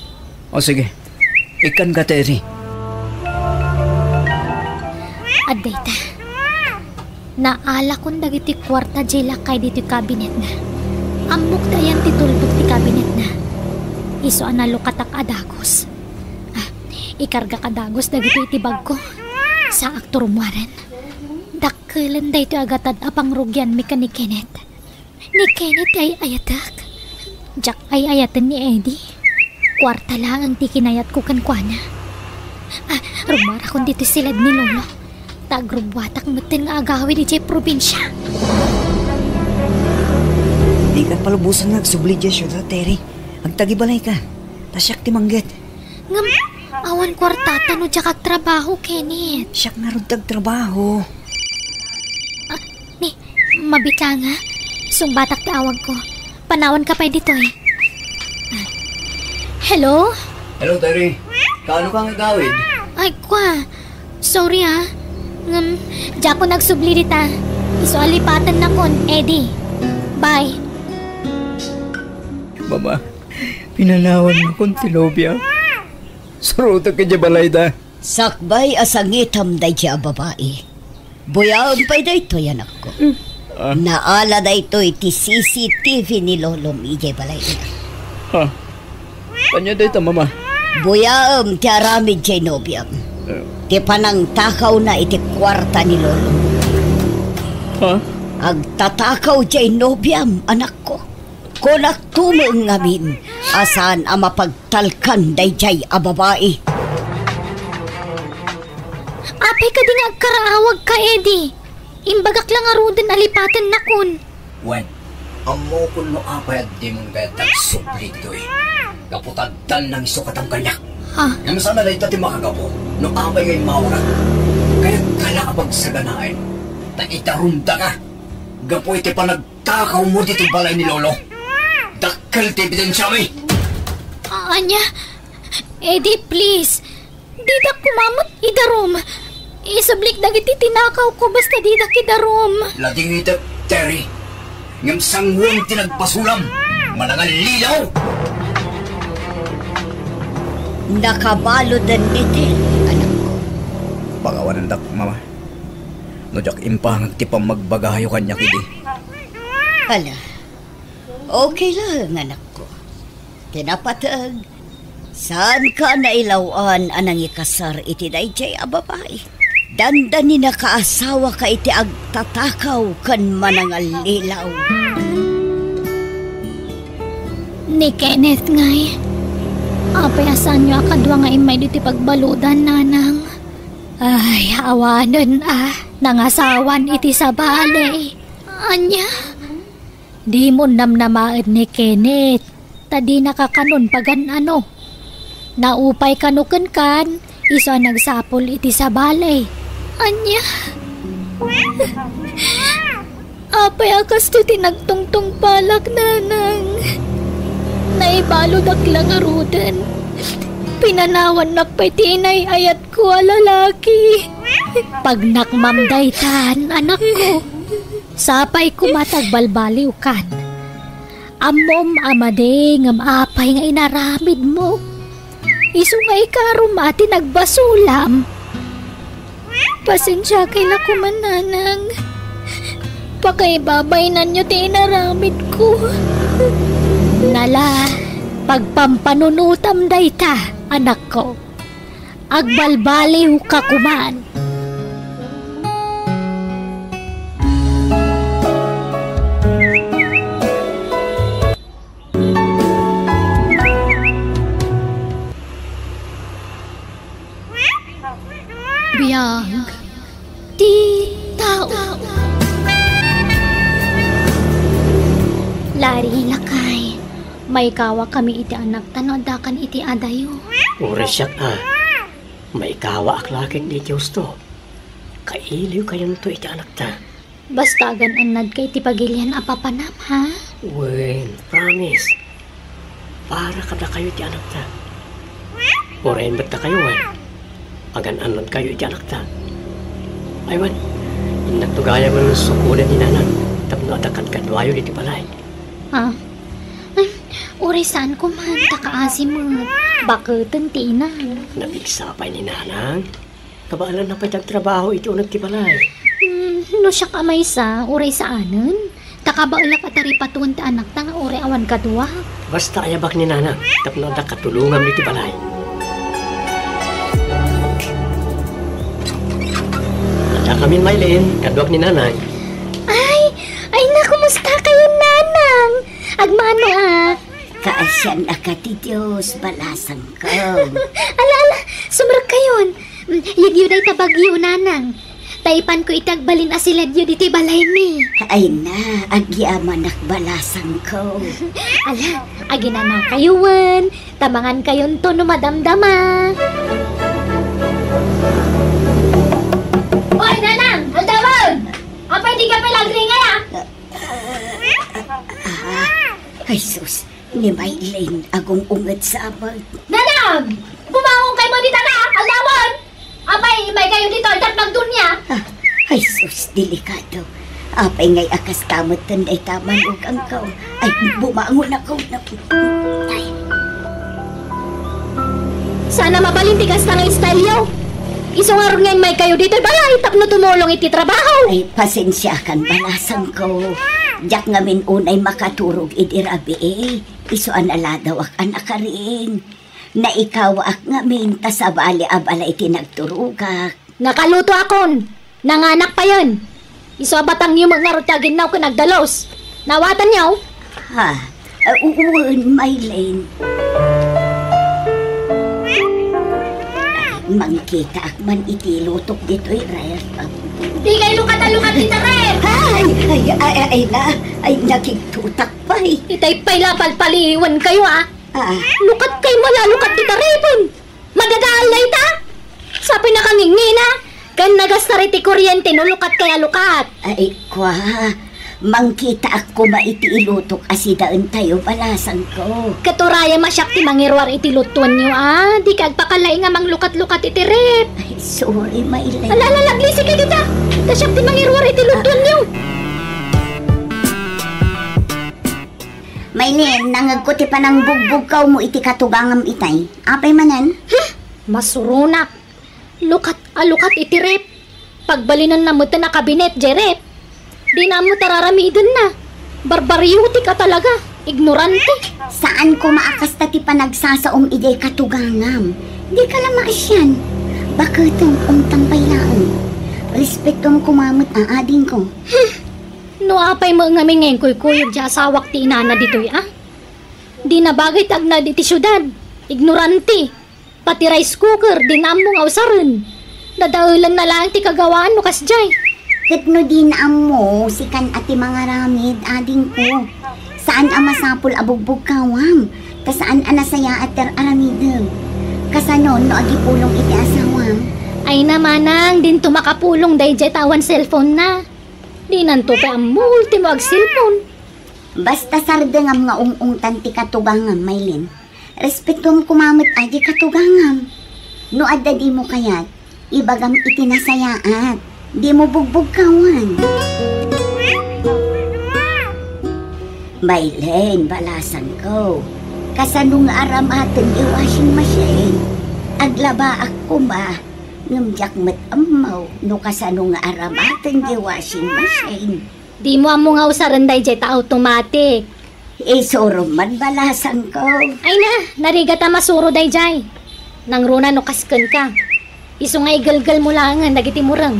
O, sige. Ikkanka, Terry. Adda ita. Naalakon dagiti kuarta diay lakay ditoy kabinetna. Ammok ta ayan ti tulbek ti kabinetna. Isu a nalukatak a dagus. Ah, ikargak a dagus dagitoy iti bagko. Saakto rumuaren. Dakkel daytoy a gatad a pangrugianmi ken ni Kenneth. Ni Kenneth ti ay-ayatek. Diak ay-ayaten ni Eddie. Kuarta laeng ti kinayatko kenkuana. Ah, rumuarakon ditoy siled ni Lolo. Ta agrubbuatak metten nga agawid idiay probinsia. Dika palubosan nga agsubli idiay siudad, Terry. Agtagibalayka. Ta siak ti mangget. Ngem, awan kuartata no diak agtrabaho, Kenneth. Siak ngarud ti agtrabaho. Mabitanga, sungbatak ti awagko. Panawanka pay ditoy. Hello? Hello, Terry. Kaano ka nga agawid? Ay, kwa. Sorry, ah. Ngem, diakon agsubli dita. Isu a lipatennakon, Eddie. Bye. Mama, pinanawannakon ti nobia. Surotek idiay balayda. Sakbay a sangitam daydiay a babai. Buyaem pay daytoy, anakko. Ah. Naala daytoy ti C C T V ni lolom idiay balayna. Ha? Ania dayta, Mama? Buyaem ti aramid diay nobiam. Eh. Ti panangtakawna iti kuarta ni lolom. Ha? Agtatakaw diay nobiam, anakko. Kunakto met ngamin a saan a mapagtalkan daydiay a babai. Apay kadi nga agkaraawagka, Eddie? Imbagak la ngaruden a lipatennakon. Wen, ammokon no apay a dimon kayat agsubli ditoy. Gapu ta addan nangisukatmo kaniak. Ha? Ngem saan a dayta ti makagapu no apay nga immawanak. Kayatka la a pagsaganaen ta idarumdaka gapu iti panag- takawmo ditoy balay ni Lolo. Dakkel ti ebidensiami. A-, ania? Eddie, please. Didak koma met idarum. Isublik dagiti tinakawko basta didak idarum. Ladingitek, Terry. Ngem sanguem ti nagbasolam. Manangallilaw! Nakabaludenmi ti anakko. Pakawanendak, Mama. No diak impangag ti pammagbagayo kaniak idi. Ala, okay laeng, anakko. Ti napateg, saanka nailaw-an a nangikasar iti daydiay a babai. Dandani nakaasawaka iti agtatakaw ken manangallilaw. Ni Kenneth ngay, apay a saanyo a kadua nga immay ditoy pagbaludan, nanang? Ay, awanen a, nangasawan iti sabali. Ania? Dimon namnamaen ni Kenneth, ta dinaka kanon pagan-ano. Naupay kano kenkan, isu a nagsapul iti sabali. Ania? Apay a kastoy ti nagtungtungpalak, nanang? Naibaludak la ngaruden. Pinanawannak pay ti inay-ayatko a lalaki. Pagnakmam daytan, anakko. Sapay koma ta agbalbaliwkan. Ammom a madi ngem apay nga inaramidmo? Isu nga ikarom a ti nagbasolam. Pasensiakay la koman, nanang. Pakaibabainanyo ti inaramidko. Nala, pagpampanunotam dayta, anakko. Agbalbaliwka koman. Biag ti tao. Lari, lakay, maikawakami iti anakta no addakan iti adayo. Uray siak a, maikawaak la ket ni Diosto. Kailiwkayonto iti anakta. Basta agan-annadka iti pagilian a papanam, ha? Wen, promise. Para kadakayo iti anakta. Uray met dakayo, wen. Agan-annadkayo iti anakta. Ay, wen. Innakto gayam nga sukoden ni Nanang tapno adda kadkaduayo ditoy balay. Ha? Ay, uray saan koman, ta kaasi met. Baketen ti inam. Napigsa pay ni Nanang. Kabaelanna pay ti agtrabaho iti uneg ti balay. Hmm, no siak a maysa, uray saanen. Ta kabaelak a taripatuen ti anakta nga uray awan kaduak. Basta ayabak ni Nanang tapno adda katulongam iti balay. Addakamin, Maylin, kaduak ni Nanang. Ay, ay na, kumusta kayo, Nanang? Agmano a. Kaasian a ka ti Dios, balasangko. Ala, ala, sumrekkayon. Mm, yegyo dayta bagyo, Nanang. Ta ipanko iti agbalin a siledyo ditoy balaymi. Ay na, agyamanak, balasangko. Ala, aginanakayo wen, ta mangankayonto no madamdama. Oy, Nanang! Aldawen! Apay di ka pay lagringay, ah? Ah, ay sus, ni Maylin, agung-unget sa amat. Nanang! Bumangon kayo mo dita na! Aldawan! Apay, imay kayo dito, aldak magdunya! Ah, ay sus, delikado. Apay ngay a kasta met ten dayta manugangko. Ay, bumangon ako. Ay. Sana mabalin ti kasta nga style yo. Isu ngarud nga imay kayo ditoy balay tapno tumulong iti trabaho. Ay, pasensiakan, balasangko. Diak ngamin unay makaturog idi rabii. Isu a naladawak a nakarin. Naikawaak ngamin ta sabali a balay ti nagturogak. Nakalutoakon. Nanganak payen. Isu a batangyo met ngarud ti aginnaw ken agdalus. Nawatanyo? Ha? Ah, wen, Maylin. Mangkitaak man iti lutok ditoy ref. Di kay lukat a lukat iti ref! Ay, ay, ay, ay, na, ay, nakigtutak pay. Itay pay la palpaliwan kayo, ah. Ah. Lukat kay malalukat iti refen. Madadaal la ita. Sapay nakangingina. Ken nagastar iti kuryente no lukat kay a lukat. Ay, kwa. Mangkitaak koma iti ilutok a sidaentayo, balasangko. Ket urayem a siak ti mangiruar iti lutuenyo, a. Dika agpakalaing a manglukat-lukat iti ref. Ay, sorry, Maylin. Ala, ala, aglisi kay dita. Ta siak ti mangiruar iti lutuenyo. Maylin, nangegko ti panangbugbugkawmo iti katugangam itay. Apay manen? Huh? Masuronak. Lukat a lukat iti ref. Pagbalinenna met a kabinet, jay ref. Dina ammo ta raramidenna. Barbariotik a talaga. Ignorante. Saan koma a kasta ti panagsasaom idiay katugangam. Dika la maasian. Baketem, umtang pay laeng. Respetoem koma met a adingko. Hmm. No apay met ngamin nga inkuykuyog ti asawak ti inana ditoy, a? Dina bagay ti agnaed iti siudad. Ignorante. Pati rice cooker, dina ammo nga usaren. Dadaelenna laeng ti kagawaan no kasdiay. Ket no dina ammo, sikan a ti mangaramid, adingko. Saan a masapul a bugbugkawam, ta saan a nasayaat ti ar-aramidem. Kasano no agipulong iti asawam? Ay na, manang, dinto makapulong daydiay ta awan cellphone na. Dinanto pay ammo, ultimo agcellphone. Basta sardengam nga ung-ungtan ti katugangam, Maylin. Respetoem koma met a di katugangam. No adda dimo kayat, ibagam iti nasayaat. Dimo bugbugkawan. Maylin, balasangko. Kasano nga aramaten ti washing machine? Aglabaak koma, ngem diak met ammo no kasano nga aramaten ti washing machine. Dimo ammo nga usaren daydiay ta automatic. Isurom man, balasangko. Ay na, narigat a masuro daydiay. Nangruna no kas kenka. Isu nga igelgelmo laengen dagiti mureng.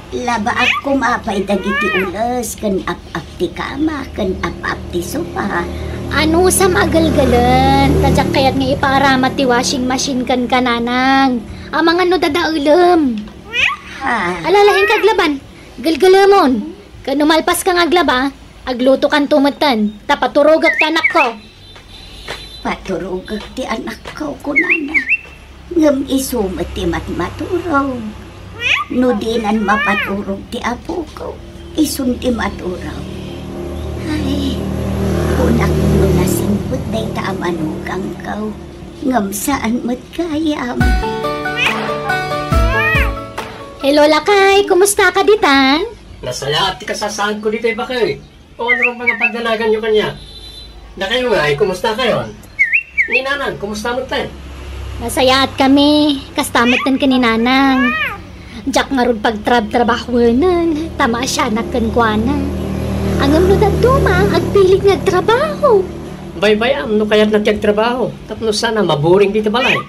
Labaak koma pay dagiti ules ken ap-ap ti kama ken ap-ap ti sopa. Anusam a gelgelen, ta diak kayat nga ipaaramat ti washing machine kenka, nanang. Amangan no dadaelem. Ha? Alalaing kaglaban, gelgelemon. Ken no malpaska nga aglaba, aglutokanto metten, ta paturogek ti anakko. Paturogek ti anakko, kunana. Ngem isu met ti matmaturog. No dinan mapaturog ti apoko, isun ti maturog. Ay, kunak no nasingpet dayta a manugangko, ngem saan met gayam. Hello, lakay. Kumusta ka ditan? Nasayaat ti kasasaadko ditoy, bakay. O, ano bang mga pagdanaganyo kanya? Dakayo nga, ay, kumusta kayon? Ni Nanang, kumusta metten? Nasayaat kami. Kasta metten ken ni Nanang. Diak ngarud pagtrabtrabahuenen, ta maasianak kenkuana. Ngem no dadduma, agpilit nga agtrabaho. Baybay-am no kayatna ti agtrabaho, tapno sana maburing dita balay.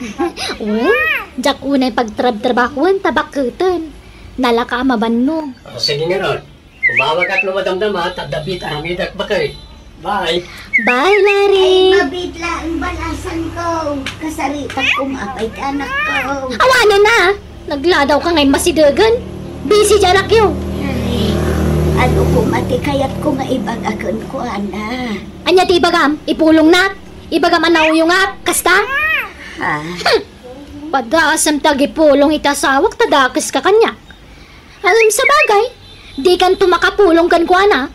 Wen, diak unay pagtrabtrabahoen ta bakketen. Nalaka a mabannog. O, sige ngarud. Umawagak no madamdama, ta adda biit aramidak, bakay. Bye. Bye, Larry. Ay, mabiit laeng, balasangko. Kasaritak koma pay ti anakko. Awanen a! Nagladaw ka ngay masidegen. Busy di anakyo. Ay, adu koma ti kayatko nga ibaga kenkuana. Ania ti ibagam? Ipulongnak? Ibagam a nauyongak? Kasta? Ha? Hmm. Padaasem ti agipulong iti asawak ta dakeska kaniak. Ngem sabagay, dikanto makapulong kenkuana.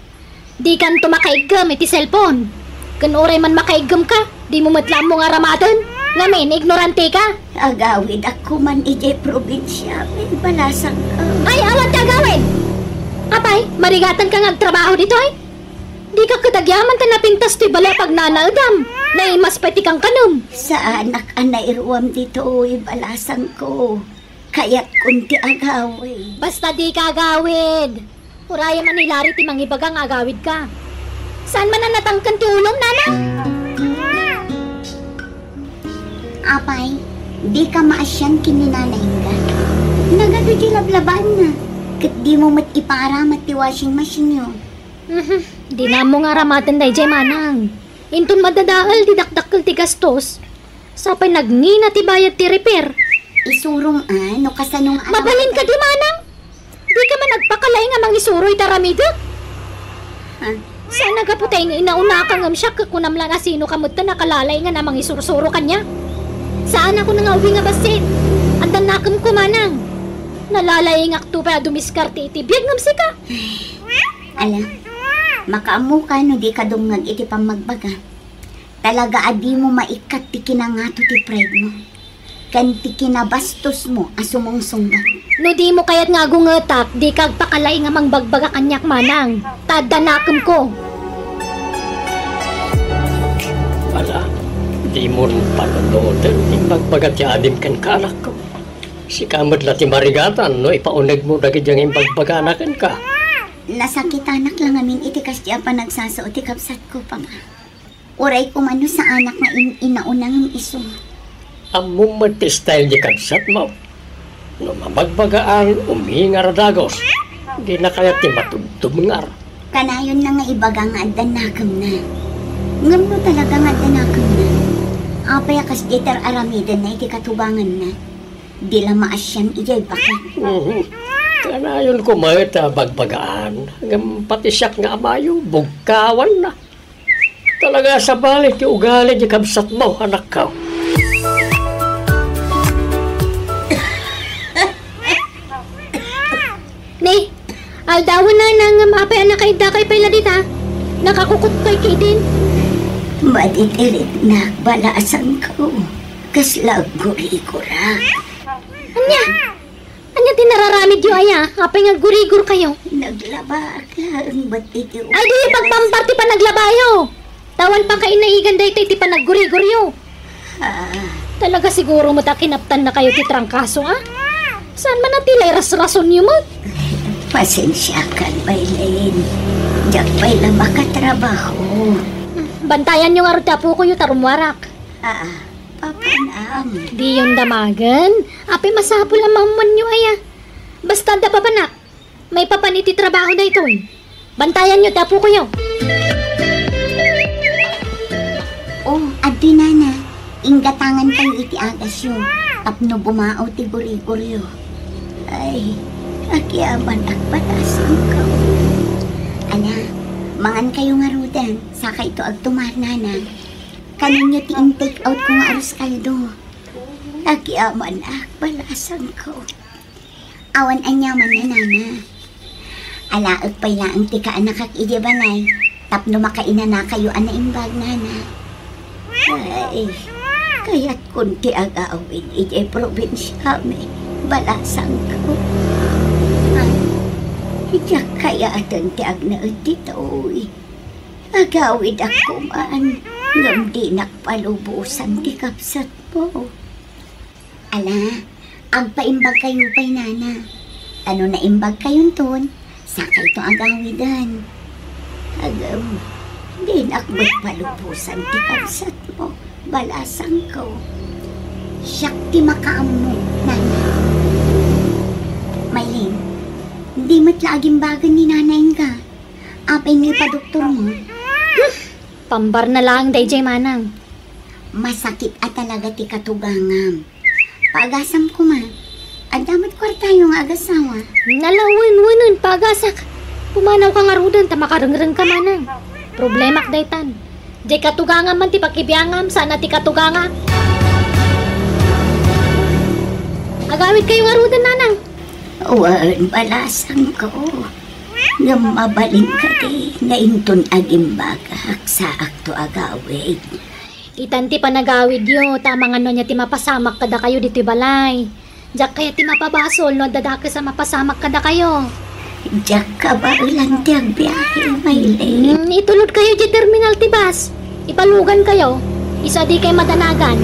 Dikanto makaiggem iti cellphone. Ken uray man makaiggemka, dimo met la ammo nga aramaten. Ngamin, ignorantika. Agawidak koman idiay probinsia, ket balasangka. Ay, awan ti agawid! Apay, marigatanka nga agtrabaho ditoy? Dika ket agyaman ta napintas toy bale a pagnanaedam. Naimas pay ti kankanem. Saanak a nairuam ditoy, balasangko. Kayatkon ti agawid. Basta dika agawid. Urayem a ni Larry ti mangibaga nga agawidka. Saan man a natangken ti ulom, nana? Apay, dika maasian ken ni nanayka. Nagadu ti lablabaanna. Ket dimo met ipaaramat ti washing machine-yo. Mhm. Dina ammo nga aramaten daydiay, manang. Inton madadael ti dakdakkel ti gastos, sapay nagngina ti bayad ti repair. Isurom a, no kasano nga aram- Mabalin kadi, manang? Dika man agpakalaing a mangisuro iti aramidek? Ha? Saan a gapu ta inaunaka ngem siak, ket kunam la a sinoka met ta nakalalaing a mangisursuro kaniak. Saan a kuna nga ubing a bassit. Adda nakemko, manang. Nalalaingakto pay a dumiskarte iti biag ngem sika. Ala, makaammoka no dika dumngeg iti pammagbaga. Talaga a dimo maikkat ti kinangato ti pride-mo ken ti kinabastosmo a sumungsungbat. No dimo kayat nga agungetak, dika agpakalaing a mangbagbaga kaniak, manang. Ta adda nakemko. Ala, dimo panunoten ti imbagbaga ti adim kenka, anakko. Sika met la ti marigatan no ipaunegmo dagiti imbagbaga kenka. Nasakitanak la ngamin iti kasdi a panagsasao ti kabsatko, Papa. Uray koma no saanak nga in-inauna ngem isu. Ammom met ti style ti kabsatmo. No mabagbagaan, umingar a dagus. Dina kayat ti matubtubngar. Kanayonna nga ibaga nga adda nakemna. Ngem no talaga nga adda nakemna, apay a kasdi ti ar-aramidenna iti katuganganna? Di la maasian idiay baket. Mhm. Kanayon koma ta bagbagaan, ngem pati siak nga amayo, bugkawanna. Talaga a sabali ti ugali ti kabsatmo, anakko. Ni, aldawen, nanang, ngem apay a nakaiddakay pay la dita? Nakakukot pay ketdin. Maditiritnak, balasangko. Kasla aggurigurak. Ania? Ania ti nararamidyo aya? Apay nga aggurigorkayo? Naglabak laeng met iti Ay, di pagpampar ti panaglabayo. Tawan pakainaigan daytoy ti panaggurigoryo. Ah. Talaga siguro met a kinaptannakayo ti trangkaso, a? Saan man a ti la irasrasonyo met? Pasensiakan, Maylin. Diak pay la makatrabaho. Bantayanyo ngarud ti apokoyo ta rummuarak. Ah, papanam. Diyon damagen. Apay masapul a maammoanyo aya. Basta adda papanak. Maipapan iti trabaho daytoy. Bantayanyo ti apokoyo. Oh, adtoy, nana. Inggatangankayo iti agasyo tapno bumao ti gurigoryo. Ay, agyamanak, balasangko. Ala, mangankayo ngaruden, sakayto agtumar, nana. Kanenyo ti in-take out ko nga arroz caldo. Agyamanak, balasangko. Awan aniaman, nana. Alaek pay laeng ti kaanakak idiay balay tapno makainanakayo a naimbag, nana. Ay, kayatkon ti agawid idiay probinsiami, balasangko. Ay, diak kayaten ti agnaed ditoy. Agawidak koman, ngem dinak palubosan ti kabsatmo. Ala, agpaimbagkayo pay, nana. Ta no naimbagkayonton, sakayto agawiden. Agem, dinak met palubosan ti kabsatmo, balasangko. Siak ti makaammo, nana. Maylin, di met la agimbagen ni nanayka. Apay nga ipadoktormo? Hmm, pambarna laeng daydiay, manang. Masakit a talaga ti katugangam. Paagasam koma. Adda met kuartayo nga agasawa. Nalawenwenen, paagasak. Pumanawka ngaruden ta makarengrengka, manang. Problemak daytan. Diay katugangam man ti pakibiangam, saan a ti katugangak. Agawidkayo ngaruden, nanang. Wen, balasangko. Ngem mabalin kadi nga inton agimbagak, saakto agawid. Itan ti panagawidyo, ta amangan no ania ti mapasamak kadakayo ditoy balay. Diak kayat ti mapabasol no adda dakes a mapasamak kadakayo. Diak kabaelan ti agbiahe, Maylin. Hmm, itulodkayo diay terminal ti bus. Ipalugankayo. Isu a dikay madanagan.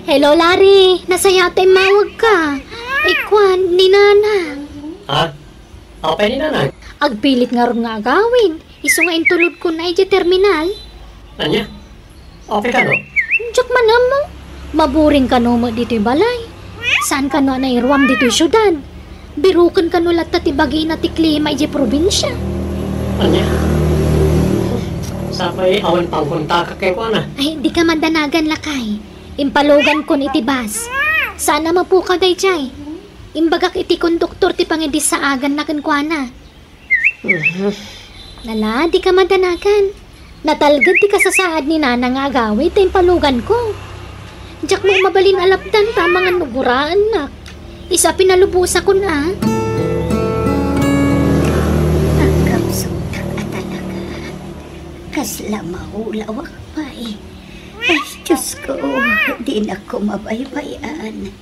Hello, Larry. Nasayaat ta immawagka. Ikuan ni Nanang. Ha? Apay ni Nanang? Agpilit ngarud nga agawid. Isu nga intulodkon idiay terminal. Ania? Apay kano? Diak man ammo. Maburing kano met ditoy balay. Saan kano a nairuam ditoy siudad. Biroken kano latta ti bagina ti klima idiay probinsia. Ania? Sapay awan pangkontakak kenkuana. Ay, dika madanagan, lakay. Impalugankon iti bus. Saan a mapukaw daydiay. Imbagak iti konduktor ti pangidisaaganna kenkuana. Mhm. Lala, dika madanagan. Natalged ti kasasaad ni Nana nga agawid ta impaluganko. Diak met mabalin a lapdan ta amangan no guraennak. Isu a pinalubosakon a. Agkapsutak a talaga. Kasla maulawak pay. Ay, Diyos ko, dinakko mabaybay-an.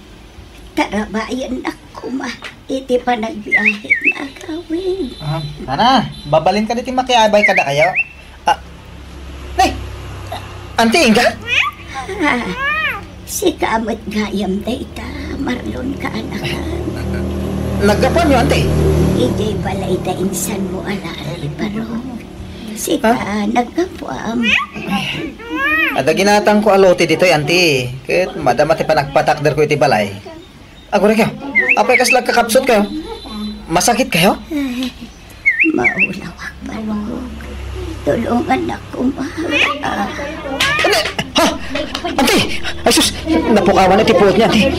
Tarabayennak koma iti panagbiahe nga agawid. Ah, Nana, mabalin kadi ti makiabay kadakayo? Ah, nay, Auntie Inga? Ah, sika met gayam dayta, Marlon kaanakan. Naggapuanyo, Auntie? Idiay balay da insanmo a Larry, Barok. Sika, ha? Naggapuam. Adda ginatangko a lote ditoy, Auntie. Ket madama ti panagpatakderko iti balay. Aguraykayo. Apay kasla agkakapsutkayo? Masakitkayo? Ay, maulawak, Barok. Tulongannak koma. Ah. Ania? Ha? Auntie! Ay sus! Napukawan iti puot niya, Auntie.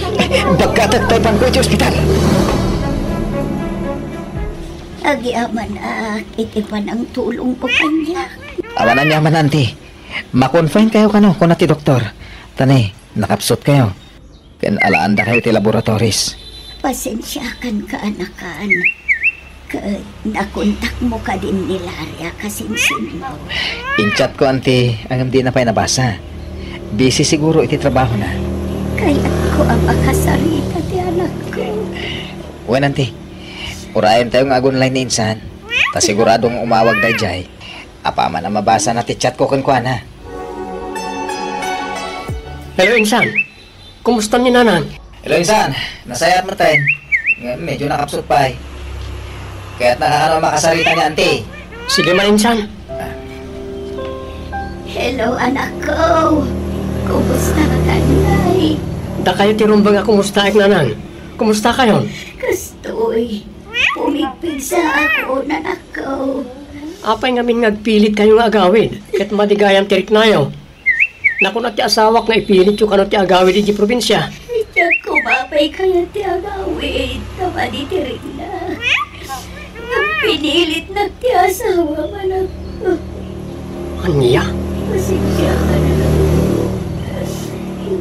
Baggatak ta ipanko iti ospital. Agyamanak iti panangtulongko kaniak. Awan aniaman, Auntie. Ma-confine kayo kano, kuna ti doktor. Ta ni, nakapsutkayo. Ken alaandakayo iti laboratories. Pasensiakan, kaanakan. Ket nakontakmo kadin ni Larry a kasinsinmo? In-chatko, Auntie, ngem dina pay nabasa. Busy siguro iti trabahona. Kayatko a makasarita ti anakko. Wen, Auntie. Urayentayo nga ag-online ni insan. Ta siguradong umawag daydiay. Apaman a mabasana ti chatko kenkuana. Hello, insan. Kumusta ni Nanang? Hello, insan. Nasayaat metten. Ngem medyo nakapsut pay. Kayatna kano a makasarita ni Auntie. Sige man, insan. Ah. Hello, anakko. Kumusta ka, Nay? Dakayo ti rumbeng a kumustaek, Nanang. Kumusta kayon? Kastoy. Pumigpigsaakon, anakko. Apay ngamin nga agpilitkayo nga agawid, ket madi gayam ti riknayo? Nakuna ti asawak nga ipilityo kano ti agawid idiay probinsia. Diak koma pay kayat ti agawid, ta madi ti rikna. Ngem pinilitnak ti asawam, anakko. Ania? Pasensiakan, anakko.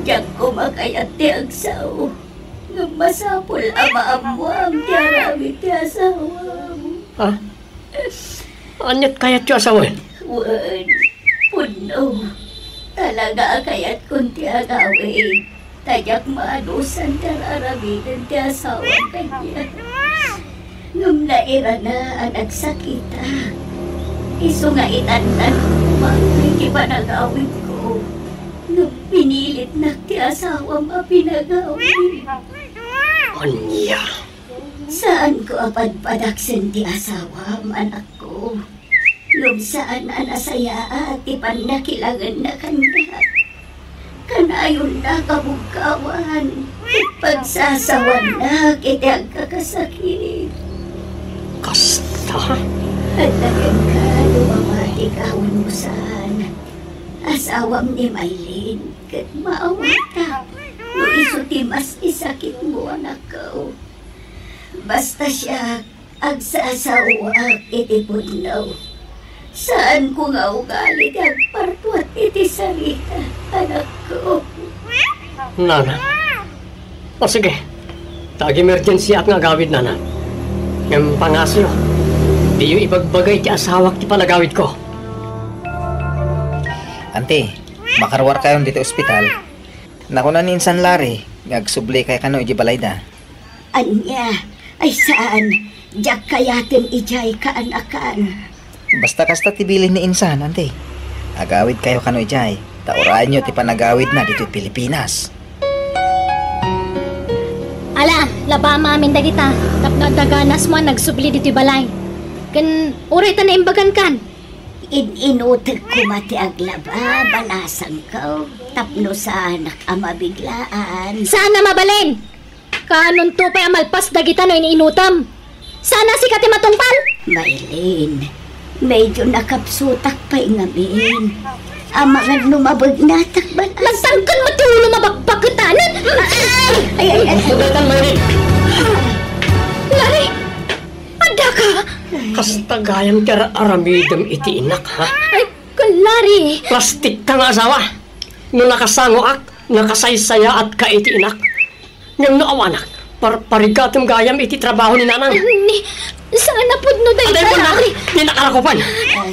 Diak koma kayat ti agsao. Ngem masapul a maammoam ti aramid ti asawam. Ha? Aniat kayatyo a sawen? Wen, pudno. Talaga a kayatkon ti agawid. Ta diak maanusan ti ar-aramiden ti asawam kaniak. Ngem nairana a nagsakitak. Isu nga itannanko koma iti panagawidko. Ngem pinilitnak ti asawam a pinagawid. Ania? Saanko a padpadaksen ti asawam, anakko. Ngem saan a nasayaat ti pannakilangenna kaniak. Kanayonna kabugkawan ket pagsasawannak iti agkakasakit. Kasta? Adda kenka no mamatika wenno saan. Asawam ni Maylin ket maawatak no isu ti mas isakitmo, anakko. Basta siak, agsasaoak iti pudno. Saanko nga ugali ti agpartuat iti sarita, anakko. Nana. O sige. Ta ag-emergensiak nga agawid, nanang. Ngem pangasoyo, diyo ibagbaga iti asawak ti panagawidko. Anti, makaruarkayon ditoy ospital. Nakuna ni insan Larry nga agsublikayo kano idiay balayda. Ania? Ay, saan. Diak kayaten idiay kaanakan. Basta kasta ti bilin ni insan, anti. Agawidkayo kano idiay, ta urayenyo ti panagawidna ditoy Pilipinas. Ala, labam amin dagita, tapno adda ganasmo a nagsubli ditoy balay. Ken uray ta naimbagankan. In-inutek koma ti aglaba, balasangko, tapno saanak a mabiglaan. Saan a mabalin? Kaanonto pay a malpas dagita no in-inutem? Saan a sika ti matungpal? Maylin, medyo nakapsutak pay ngamin. Amangan no mabegnatak balas. Nagtangken met ti ulo mabakbaketanen. Ay, ay, ay. Sudatan, Maylin. Larry! Addaka! Kasta gayam ti ar-aramidem iti inak, ha? Ay, Larry! Plastikka nga asawa! No nakasangoak, nakasaysayaatka iti inak. Ngem no awanak, parparigatem gayam iti trabaho ni nanang. Ni, saan a pudno dayta, Larry? Adda pudno, di nakarakupan.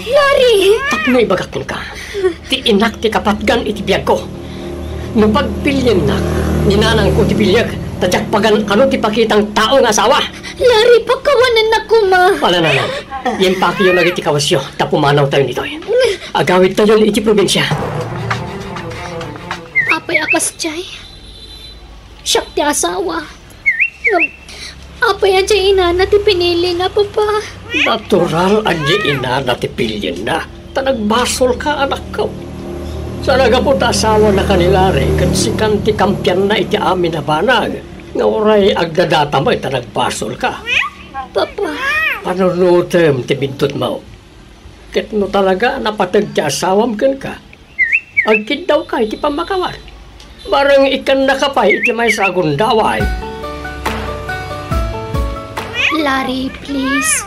Larry! Tapno ibagak kenka, ti inak ti kapatgan iti biagko. No pagpiliennak, ni nanangko ti piliek, ta diak pagan-ano ti pakitang tao nga asawa. Larry, pakawanennak koma. Ala, nanang, impakiyo dagiti kawesyo, ta pumanawtayon ditoy. Agawidtayon iti probinsia. Apay a kasdiay? Siak ti asawa. Ngem, apay a diay inana ti pinilina, Papa? Natural a diay inana ti pilienna, ta nagbasolka, anakko. Saan a gapu ta asawanaka ni Larry ken sikan ti kampianna iti amin a banag, nga uray agdadata met ta nagbasolka. Papa. Panunotem ti bidutmo. Ket no talaga a napateg ti asawam kenka, agkiddawka iti pammakawan. Bareng ikkannaka pay iti maysa a gundaway. Larry, please.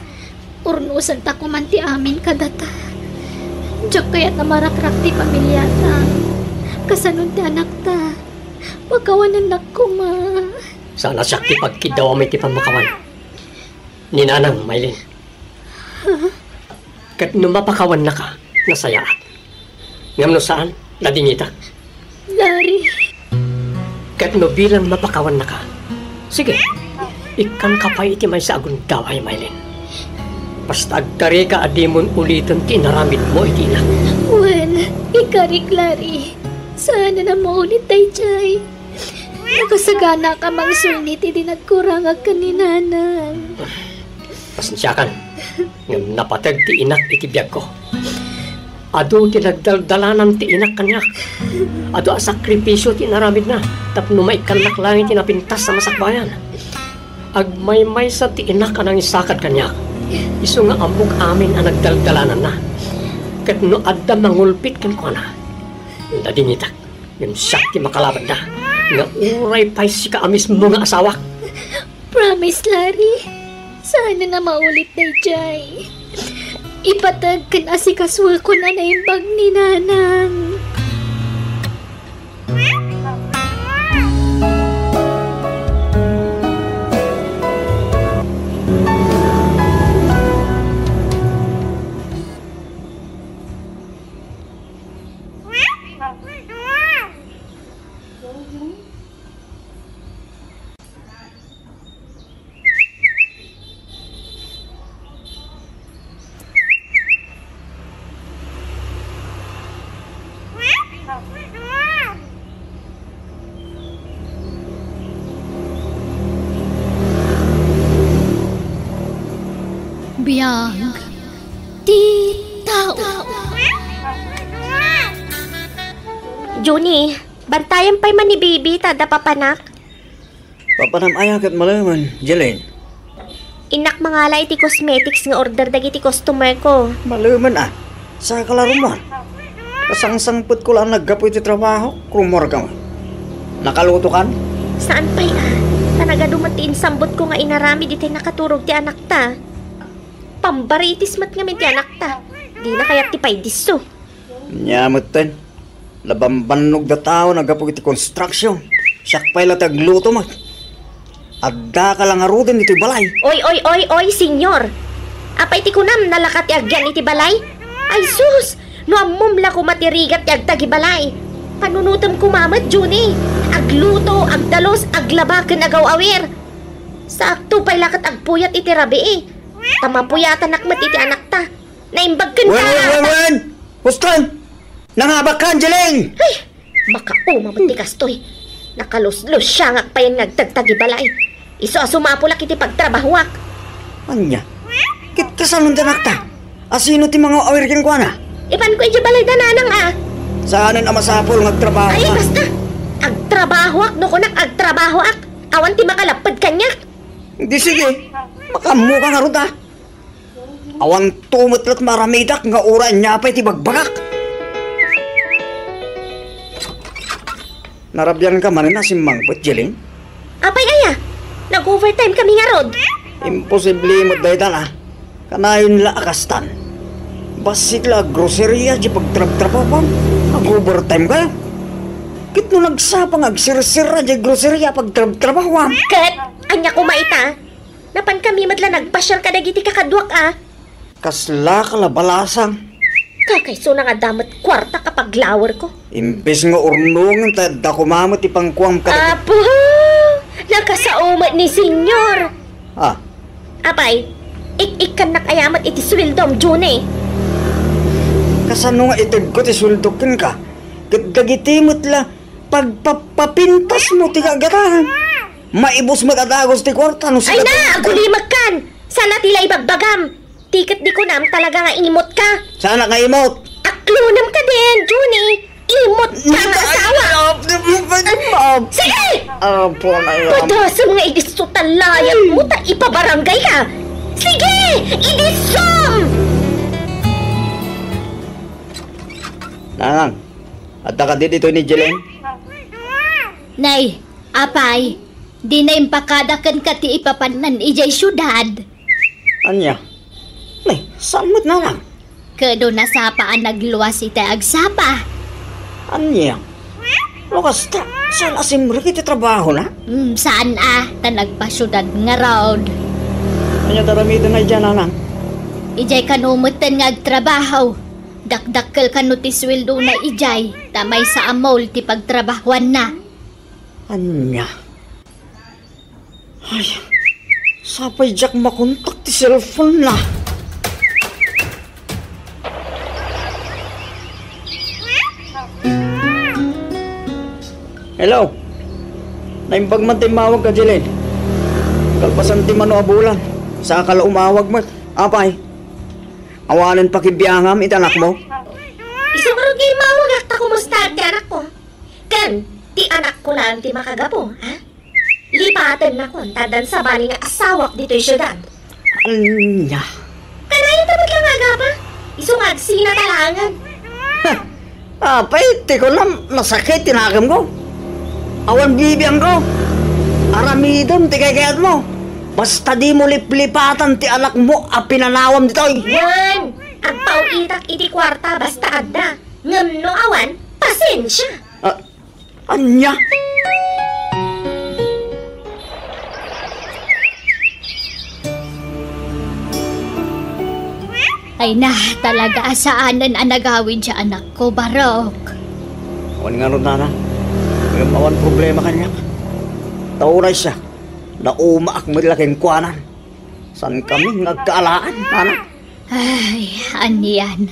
Urnosenta koman ti amin kadata. Diak kayat a marakrak ti pamiliata. Kasanon ti anakta? Pakawanennak koma. Saan a siak ti pagkiddawam iti pammakawan. Ni nanang, Maylin. Ket no mapakawannaka, nasayaat. Ngem no saan, ladingitak. Larry. Ket no bilang mapakawannaka, sige, ikkanka pay iti maysa a gundaway, Maylin. Basta agkarika a dimon uliten ti inaramidmo iti inak. Wen, ikarik, Larry. Saanen a maulit daydiay. Nakasaganaka a mangsulnit idi nagkurangak ken ni nanang. Pasensiakan, ngem napateg ti inak iti biagko. Adu ti nagdaldalanan ti inak kaniak. Adu a sakripisio ti inaramidna tapno maikkannak laeng ti napintas a masakbayan. Agmaymaysa ti inak a nangisakad kaniak. Isu nga ammok amin a nagdaldalananna. Ket no adda mangulpit kenkuana, ladingitak. Ngem siak ti makalabanna, nga uray pay sika a mismo nga asawak. Promise, Larry. Saanen a maulit daydiay. Ipateg ken asikasuekon a naimbag ni nanang. Biag ti tao. Junie, bantayan pay man ni Baby ta adda papanak. Papanam aya ket malemen, Jelen? Innak mangala iti cosmetics nga order dagiti customer ko. Malemen a. Sakala rummuar. Kasangsangpetko la a naggapu iti trabaho, rummuarka met. Nakalutokan? Saan pay a. Ta nagadu met ti insambotko nga inaramid itay nakaturog ti anakta. Pambaritis met ngamin ti anakta. Dina kayat ti paydisso. Nia metten, nabambannog da tao naggapu iti construction. Siak pay la ti agluto met. Addaka la ngaruden iti balay. Oy, oy, oy, oy, senyor! Apay ti kunam, nalaka ti agyan iti balay? Ay sus! No ammom la koma ti rigat ti agtagibalay. Panunotem koma met, Junie. Agluto, agdalus, aglaba ken agaw-awir. Sakto pay la ket agpuyat iti rabii. Ta mapuyatanak met iti anakta. Naimbag ken Wen, wen, wen, wen! Huston! Nangabak ka, Angeline! Ay! Makauma met ti kastoy. Nakaluslusiangak payen nga agtagtagibalay. Isu a sumapulak iti pagtrabahoak. Ania? Ket kasano ti anakta? Asino ti mangaw-awir kenkuana? Ipanko idiay balay da nanang a. Saanen a masapul nga agtrabaho Ay, ka? Basta! Agtrabahoak no kunak agtrabahoak. Awan ti makalapped kaniak. Di sige, makaammo ka ngarud a. Awan to met la ti maaramidak nga uray ania pay ti bagbagak. Narabian ka manen a simmangpet, Jeline? Apay aya? Nag-overtime kami ngarud. Imposible met dayta a. Kanayon la a kastan. Bassit la a groceria di pagtrabtrabahuam. Nag-overtime ka? Ket no nagsapa nga agsirsira di groceria pagtrabtrabahuam. Ket, ania koma ita? Napan kami met la nagpasiar kadagiti kakaduak a. Kasla ka la balasang. Kakaisuna nga adda met kuarta ka paglawerko. Imbes nga urnongen ta adda koma met ti pankuam kadagiti Apo! Nakasao met ni Senyor! Ah. Apay, ik-ikkannak aya met iti sueldom, Junie? Kasano nga itedko ti sueldok kenka? Ket dagiti met la pagpapapintas mo ti gagatan. Maibus met a dagus ti kuarta no Ay sika na! Agulimekkan! Sana ti la ibagbagam! Ti ket di kunam talaga nga imot ka. Saan nga imot? Aklonem ka din, Junie. Imot ka nga asawa. Sige! Apo na yun. Padasem nga idisso ta layat mo ta ipabarangay ka. Sige! Idissom! Nanang, adda ka ditoy ni Jelen? Nay, apay, di na impakada kenka ti ipapannan idiay siudad. Ania? Nay, saan met nanang? Ket no nasapa a nagluas iti agsapa. Ania? No kasta, saan a simrek iti trabahona? Mm, saan a, ta nagpasiudad ngarud. Ania ti aramidena idiay nanang? Idiay kano metten nga agtrabaho. Dakdakkel kano ti sueldona idiay, ta maysa a mall ti pagtrabahoanna. Ania? Ay, sapay diak makontak ti cellphone na. Hello? Naimbag man ti immawag ka, Jelen. Kalpasan ti mano a bulan, saka la umawag met. Apay, awanen pakibiangam iti anakmo? Isu ngarud nga immawagak ta kumusta ti anakko. Ken, ti anakko laeng ti makagapu, ha? Lipatennakon ta addan sabali nga asawak ditoy siudad. Ania? Kanayon ta met la nga agapa. Isu nga agsina ta laengen. Heh, apay ti kunam, nasakit ti nakemko. Awan bibiangko. Aramidem ti kaykayatmo. Basta dimo liplipatan ti anakmo a pinanawam ditoy. Wen, agpaw-itak iti kuarta basta adda. Ngem no awan, pasensia. Ah, Ania? Ay na, talaga a saanen a nagawid ti anakko, Barok. Awan ngarud, nana. Ngem awan problema kaniak. Ta uray siak, naumaak met la kenkuana. Saankami nga agkaalaan, nana. Ay, anian.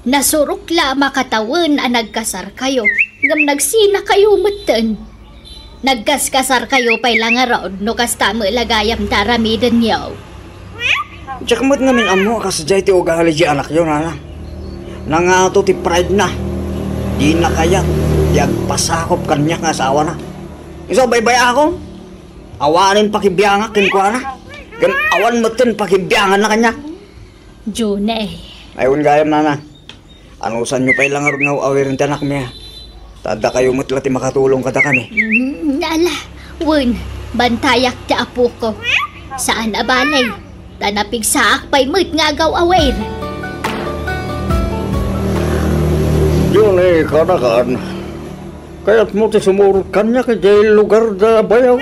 Nasurok la a makatawen a nagkasarkayo, ngem nagsinakayo metten. Nagkaskasarkayo pay la ngarud no kasta met la gayam ti aramidenyo. Diak met ngamin ammo a kasdiay ti ugali ti anakyo, nana. Nangato ti pride na. Dina kayat ti agpasakop kaniak nga asawana. Isu a baybay-akon, awanen pakibiangak kenkuana, ken awan metten pakibianganna kaniak. June. Ay, wen gayam, nana. Anusanyo pay la ngarud nga aw-awiren ti anakmi, a? Ta addakayo met la ti makatulong kadakami. Mm, ala, wen, bantayak ti apoko. Saan a bale, ta napigsaak pay met nga agaw-awir. June, kanakan, kayatmo ti sumurot kaniak idiay lugar da bayaw?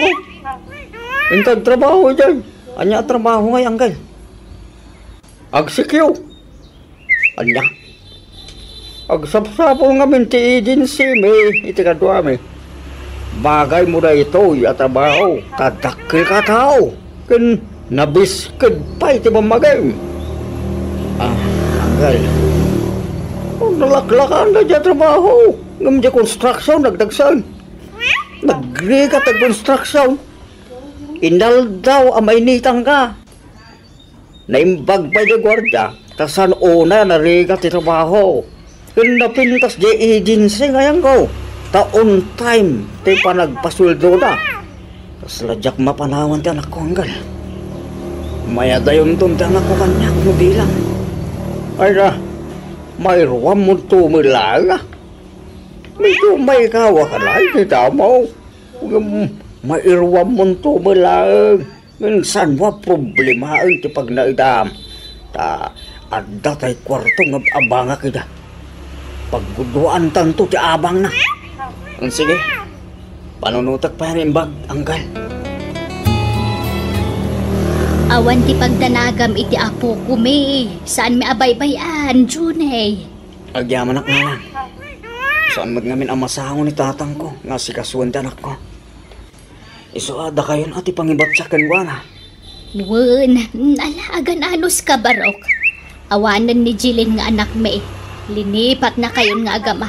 Inted trabaho idiay. Ania a trabaho ngay, Anggal? Agsikiw. Ania? Agsapsapul ngamin ti agency mi iti kaduami. Bagaymo daytoy a trabaho, ta dakkel ka a tao, ken nabisked pay ti bammagim. Ah, Anggal. Oh, nalaklakan na diay trabaho. Ngem diay construction, nagdagsen. Nagrigat ti construction. Inaldaw a mainitan ka. Naimbag pay diay guardia, ta saan unay a narigat ti trabaho. Ken napintas diay agency nga ayangko, ta on time ti panagpasueldoda. Kasla diak mapanawan ti anakko, Anggal. Mayadayonton ti anakko kaniak no bilang. Ay na, mairuammonto met laeng a. Medyo maikawa ka na iti damo. Ngem mairuammonto met laeng. Ngem saanmo a problemaen ti pagnaedam. Ta adda tay kuarto nga abangak ida. Pagguduantanto ti abangna. Sige. Panunotek pay a naimbag, Anggal. Awan ti pagdanagam iti apok, Umi. Saanmi a baybay-an, June. Agyamanak, Nanang. Saan met ngamin a masango ni tatangko nga asikasuen ti anakko. Isu a dakayon a ti pangibatyak kenkuana. Wen, ala, agan-anos ka, Barok. Awanen ni Jilin nga anakmi. Linipatnakayon nga agama.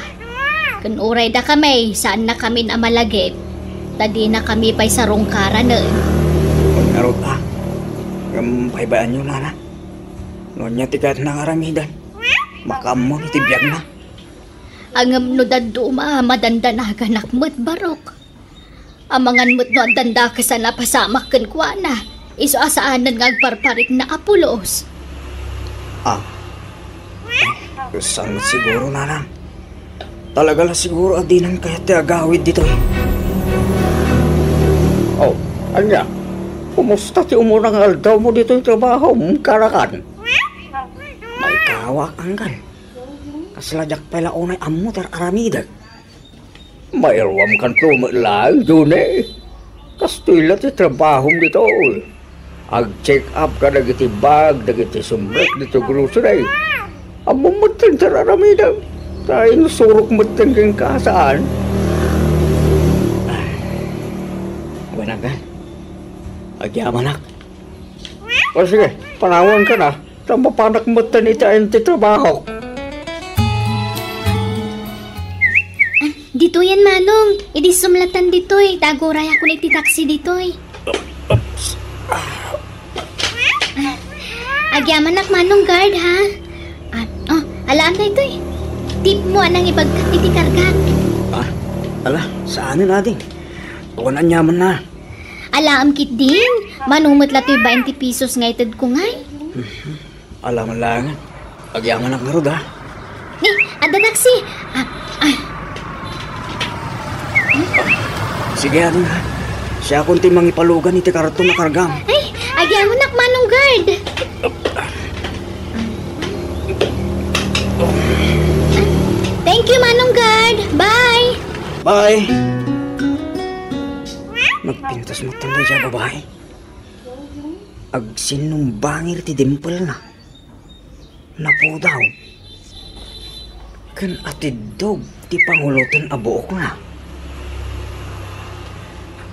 Ken uray dakami, saannakamin a malagip. Ta dinakami pay sarungkaranen. Ngarud a. Ngem baybay-anyo, Nana. No ania ti kayatna nga aramiden, makaammo iti biagna. Ngem no dadduma, madandanaganak met, Barok. Amangan met no addan dakes a napasamak kenkuana, isu a saanen nga agparparikna a pulos. Ah. Saan met siguro, Nanang? Talaga la siguro a dinan kayat ti agawid ditoy. Oh, ania? Kumusta ti umuna nga aldawmo ditoy trabahom, Karakan? Maikawa, Anggal. Kasla diak pay la unay ammo ti ar-aramidek. Mairuamkanto met laeng, June. Kastoy la ti trabahom ditoy. Ag-check up kadagiti bag, dagiti sumrek ditoy grocery. Ammom metten ti ar-aramidem. Ta insurok metten kenka, saan? Wen, Anggal. Agyamanak. O sige, panawanka na. Ta mapanak metten iti ayan ti trabahok. Ah, ditoyen, Manong. Idi sumlatan ditoy, ta agurayakon iti taksi ditoy. Ah, agyamanak, Manong Guard, ha? Ah, oh, alaam daytoy. Tipmo a nangibagak iti kargak. Ah, ala, saanen, ading. Awan aniamanna. Alaam ketdin, mano met la toy bainte pesos nga itedko ngay? Ala man laengen. Agyamanak ngarud, ha? Ni, adda taksi. Ah, ah. Sige, ading, ha? Siakon ti mangipalugan iti karton a kargam. Ay, agyamanak, Manong Guard. Thank you, Manong Guard. Bye. Bye. Nagpintas met daydiay a babai. Agsinnumbangir ti dimpelna. Napudaw. Ken atiddog ti panguloten a buokna.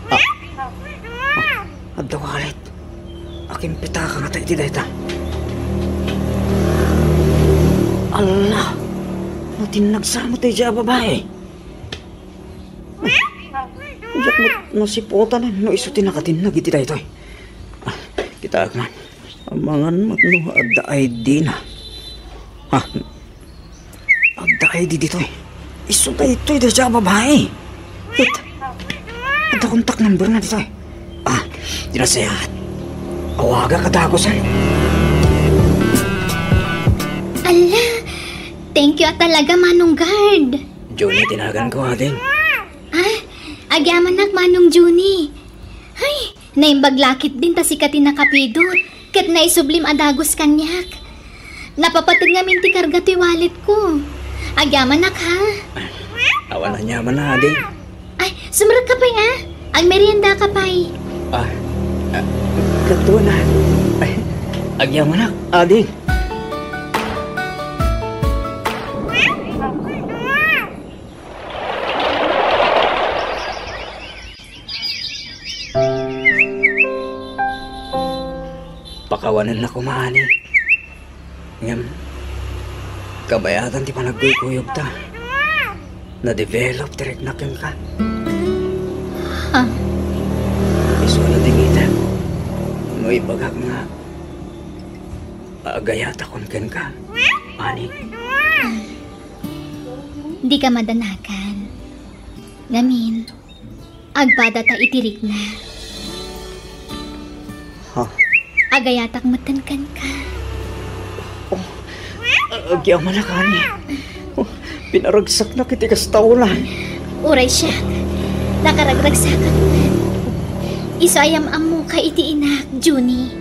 Ah, ah, adda wallet. Akimpitaka ngata iti dayta. Alla! Natinnag sa met daydiay a babai. Diak met masiputan no isu ti nakatinnag iti daytoy. Ah, kitaek man. Amangan met no adda I D na. Ah, adda I D ditoy. Isu daytoy daydiay a babai. Wait. Adda contact number na ditoy. Ah, di nasayaat. Awagak a dagusan. Ala, thank you a talaga, Manong Guard. Junie ti naganko, ading. Ah, agyamanak, Manong Junie. Hay, naimbag la ketdin ta sika ti nakapidot, ket naisublim a dagus kaniak. Napapated ngamin ti karga toy walletko. Agyamanak, ha? Awan aniamanna, ading. Ay, sumrekka pay, a. Agmeriendaka pay. Ah, Katuna. Ay, agyamanak, ading. Pakawanennak koma, ani. Ngem, kabayatan ti panagkuykuyogta. Na-develop ti riknak kenka. Ha? Isu a nadingitan no ibagak nga agayatakon kenka, ani. Dika madanagan. Ngamin, agpadata iti rikna. Ha? Agayatak metten kenka. Oh, agyamanak, ani. Oh, pinaragsaknak iti kasta unan. Uray siak, nakaragragsakak met. Isu a yam-ammoka iti inak, Junie.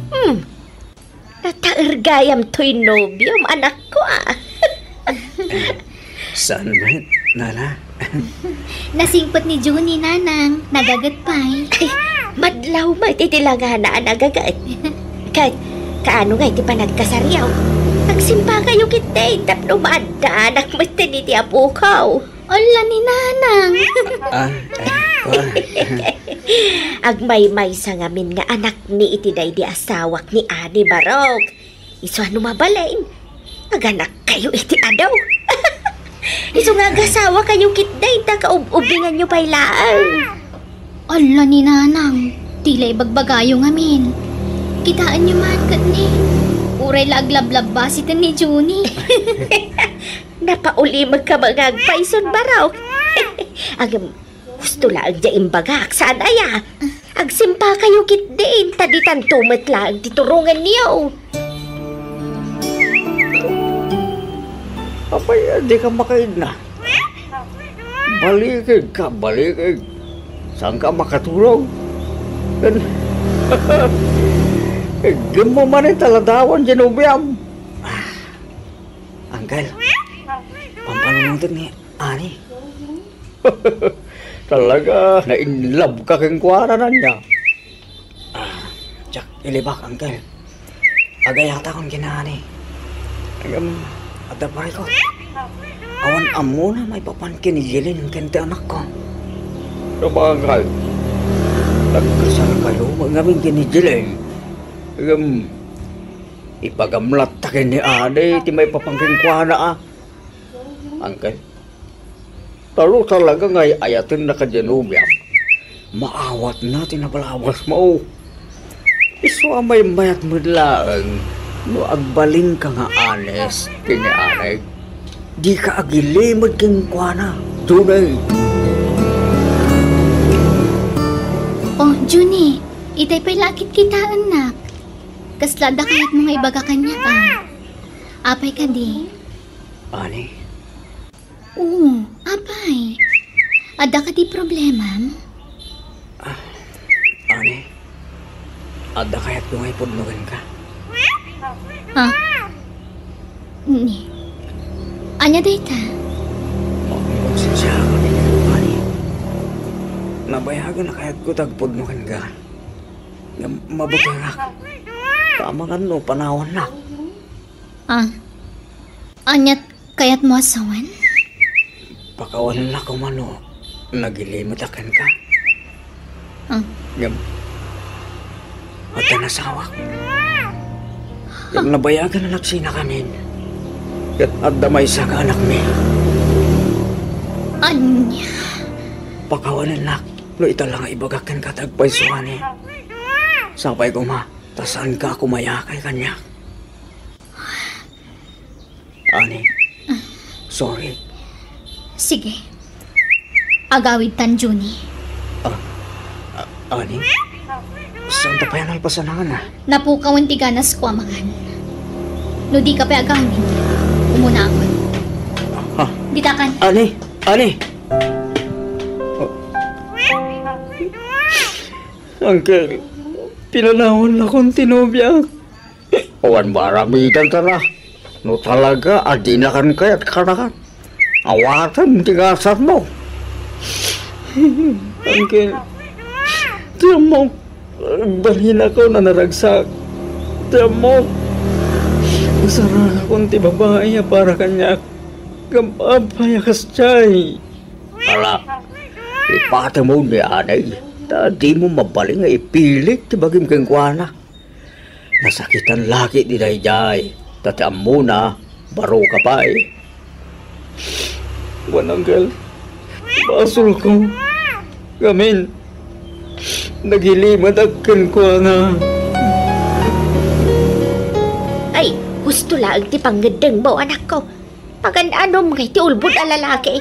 Hmm. Nataer gayam toy nobiom, anakko, a. Saan met, nana? Nasingpet ni Junie, nanang. Nagaget pay. Ay, madlaw met iti langana a nagaget. Ket, kaano nga iti panagkasariyo? Agsimpakayo ketdi tapno maaddaanak metten iti apoko. Ala ni nanang. Ah, ay, ah. Agmaymaysa ngamin nga anakmi iti daydi asawak ni Ani Barok. Isu a no mabalin, aganakkayo iti adu. Isu nga agasawakayo ketdi ta kaub-ubinganyo pay laeng. Ala ni nanang, ti la ibagbagayo ngamin. Kitaenyo man ket ni, uray la aglablabasiten ni Junie. Napaulimekka nga agpayson, Barok. Ngem, husto laeng ti imbagak, saan aya? Agsimpakayo ketdin, ta ditanto met laeng ti turongenyo. Apay, dika makaidna? Balikigka, balikig. Saanka a makaturog? Ken, iggem mo manen ta ladawan ti nobiam. Ah, Uncle, pampanunotek ni Ani. Talaga, na-in love ka kenkuana, ania? Ah, diak ilibak, Uncle. Agayatakon ken ni Ani. Ngem, adda parikut. Awan ammona maipapan ken ni Jeline ken ti anakko. Sabagay, nagkasalkayo ngamin ken ni Jeline. Ngem, ipagamlatta ken ni Ani ti maipapan kenkuana, a. Uncle, ta no talaga nga ay-ayatenna ka diay nobiam, maawatna ti nabalabasmo. Isu a maymayat met laeng no agbalinka nga honest ken ni Ani. Dika agilimed kenkuana, Junie. Oh, Junie, itay pay la a kitkitaennak. Kasla adda kayatmo nga ibaga kaniak, a? Apay kadi? Ani? Oo, apay. Adda kadi problemam? Ah, Ani, adda kayatko nga ipudno kenka? Ha? Ni. Ania dayta? Konsensya, Ani. Nabayagen a kayatko ti agpudno kenka. Ngem mabutingak. Amangan no panawannak. Ah. Ania kayatmo a sawen? Pakawanennak koma no nagilimedak kenka. Ah. Ngem, adda nasawak. Ngem nabayagen a napsinakamin. Ket adda maysa nga anakmi. Ania? Pakawanennak no ita la nga ibagak kenka ti agpaysuani. Sapay koma, ta saanka a kumayakay kaniak. Ani, sorry. Sige. Agawidtan, Junie. Ah, ah, Ani? Saanta pay a nalpasan, a? Napukawen ti ganasko amangan. No dika pay agawid, umunaakon. Ha? Ditakan. Ani? Ani? Oh. Uncle, pinanawannakon ti nobiak. Awan maaramidanta la. No talaga a dinakan kayat kanakan, Awatem ti gasatmo. Angkel, ti ammok, balinakon a naragsak. Ti ammok, nasarangakon ti babai a para kaniak. Ngem apay a kasdiay? Ala, ipatemon ni anay, ta dimo mabalin nga ipilit ti bagim kenkuana. Nasakitan la ketdi daydiay, ta ti ammona, baro ka pay. Wen, Angkel, basolko. Ngamin, nagilimedak kenkuana. Ay, husto laeng ti pangngeddengmo, anakko. Pagan-anom nga iti ulbod a lalaki.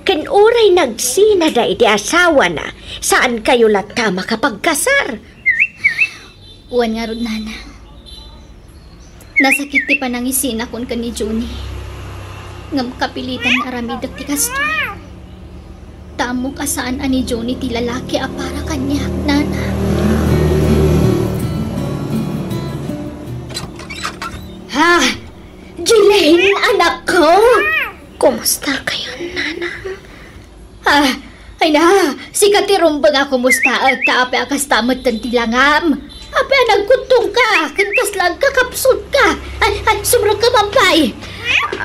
Ken uray nagsinada iti asawana, saankayo latta a makapagkasar. Wen ngarud, nana. Nasakit ti panangisinakon ken ni Johnny. Ngem kapilitan nga aramidek ti kastoy. Ta ammok a saan a ni Johnny ti lalaki a para kaniak, nana. Ha? Jelen, anakko! Kumusta kayon, nanang? Ah, ay na, sika ti rumbeng a kumustaek, ta apay a kasta metten ti langam? Apay a nagkuttongka, ken kasla agkakapsutka? Ay, ay, sumrekka, mampay!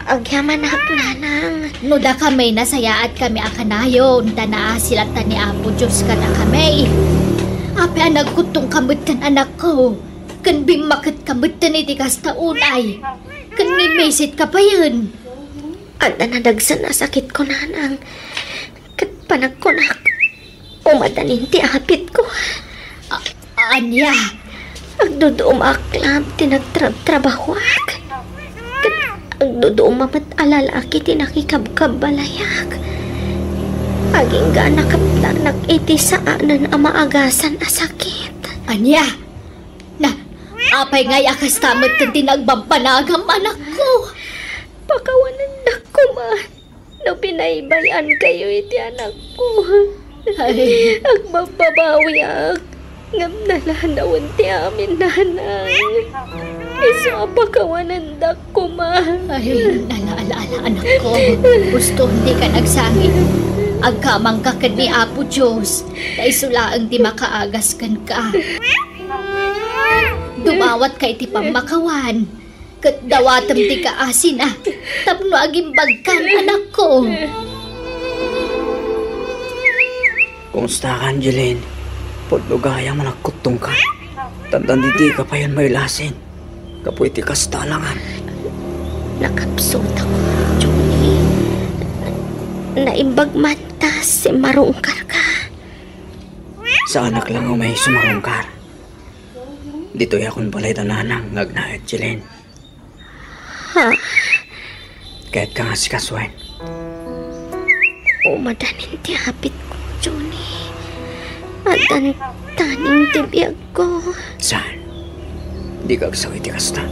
Agyamanak, nanang. No dakami, nasayaatkami a kanayon, ta naasi latta ni Apo Dios kadakami. Apay a nagkuttongka metten, anakko? Ken bimmaketka metten iti kasta unay. Ken ngimmisit ka payen. Adda nadagsen a sakitko, nanang. Ket panagkunak, umadanin ti apitko. A-, ania? Agdudumak laeng ti nagtrabtrabahoak. Ket agduduma met a lalaki ti nakikabkabbalayak. Agingga a nakaptanak iti saanen a maagasan a sakit. Ania? Na, apay ngay a kasta metten ti nagbabbanagam, anakko? Pakawanendak koma no binaybay-ankayo iti anakko. Ay. Agbabbabawiak, ngem nalanawen ti amin, nanang. Isu a pakawanendak koma. Ay, ala, ala, ala, anakko. Husto, dika nagsangit. Agkamangka ken ni Apo Dios, ta isu laeng ti makaagas kenka. Dumawatka iti pammakawan, ket dawatem ti kaasina tapno agimbagkan, anakko. Kumusta ka, Angeline? Pudno gayam a nagkuttongka. Tantan didi ka payen mailasin gapu iti kasta a langam. Nakapsutak, Johnny. Naimbag man ta simmarungkarka. Saanak laeng a umay summarungkar. Ditoyakon balay da nanang nga agnaed, Jelen. Ha? Kayatka nga asikasuen? Umadanin ti apitko, Johnny. Addan taning ti biagko. Saan? Dika agsao iti kasta.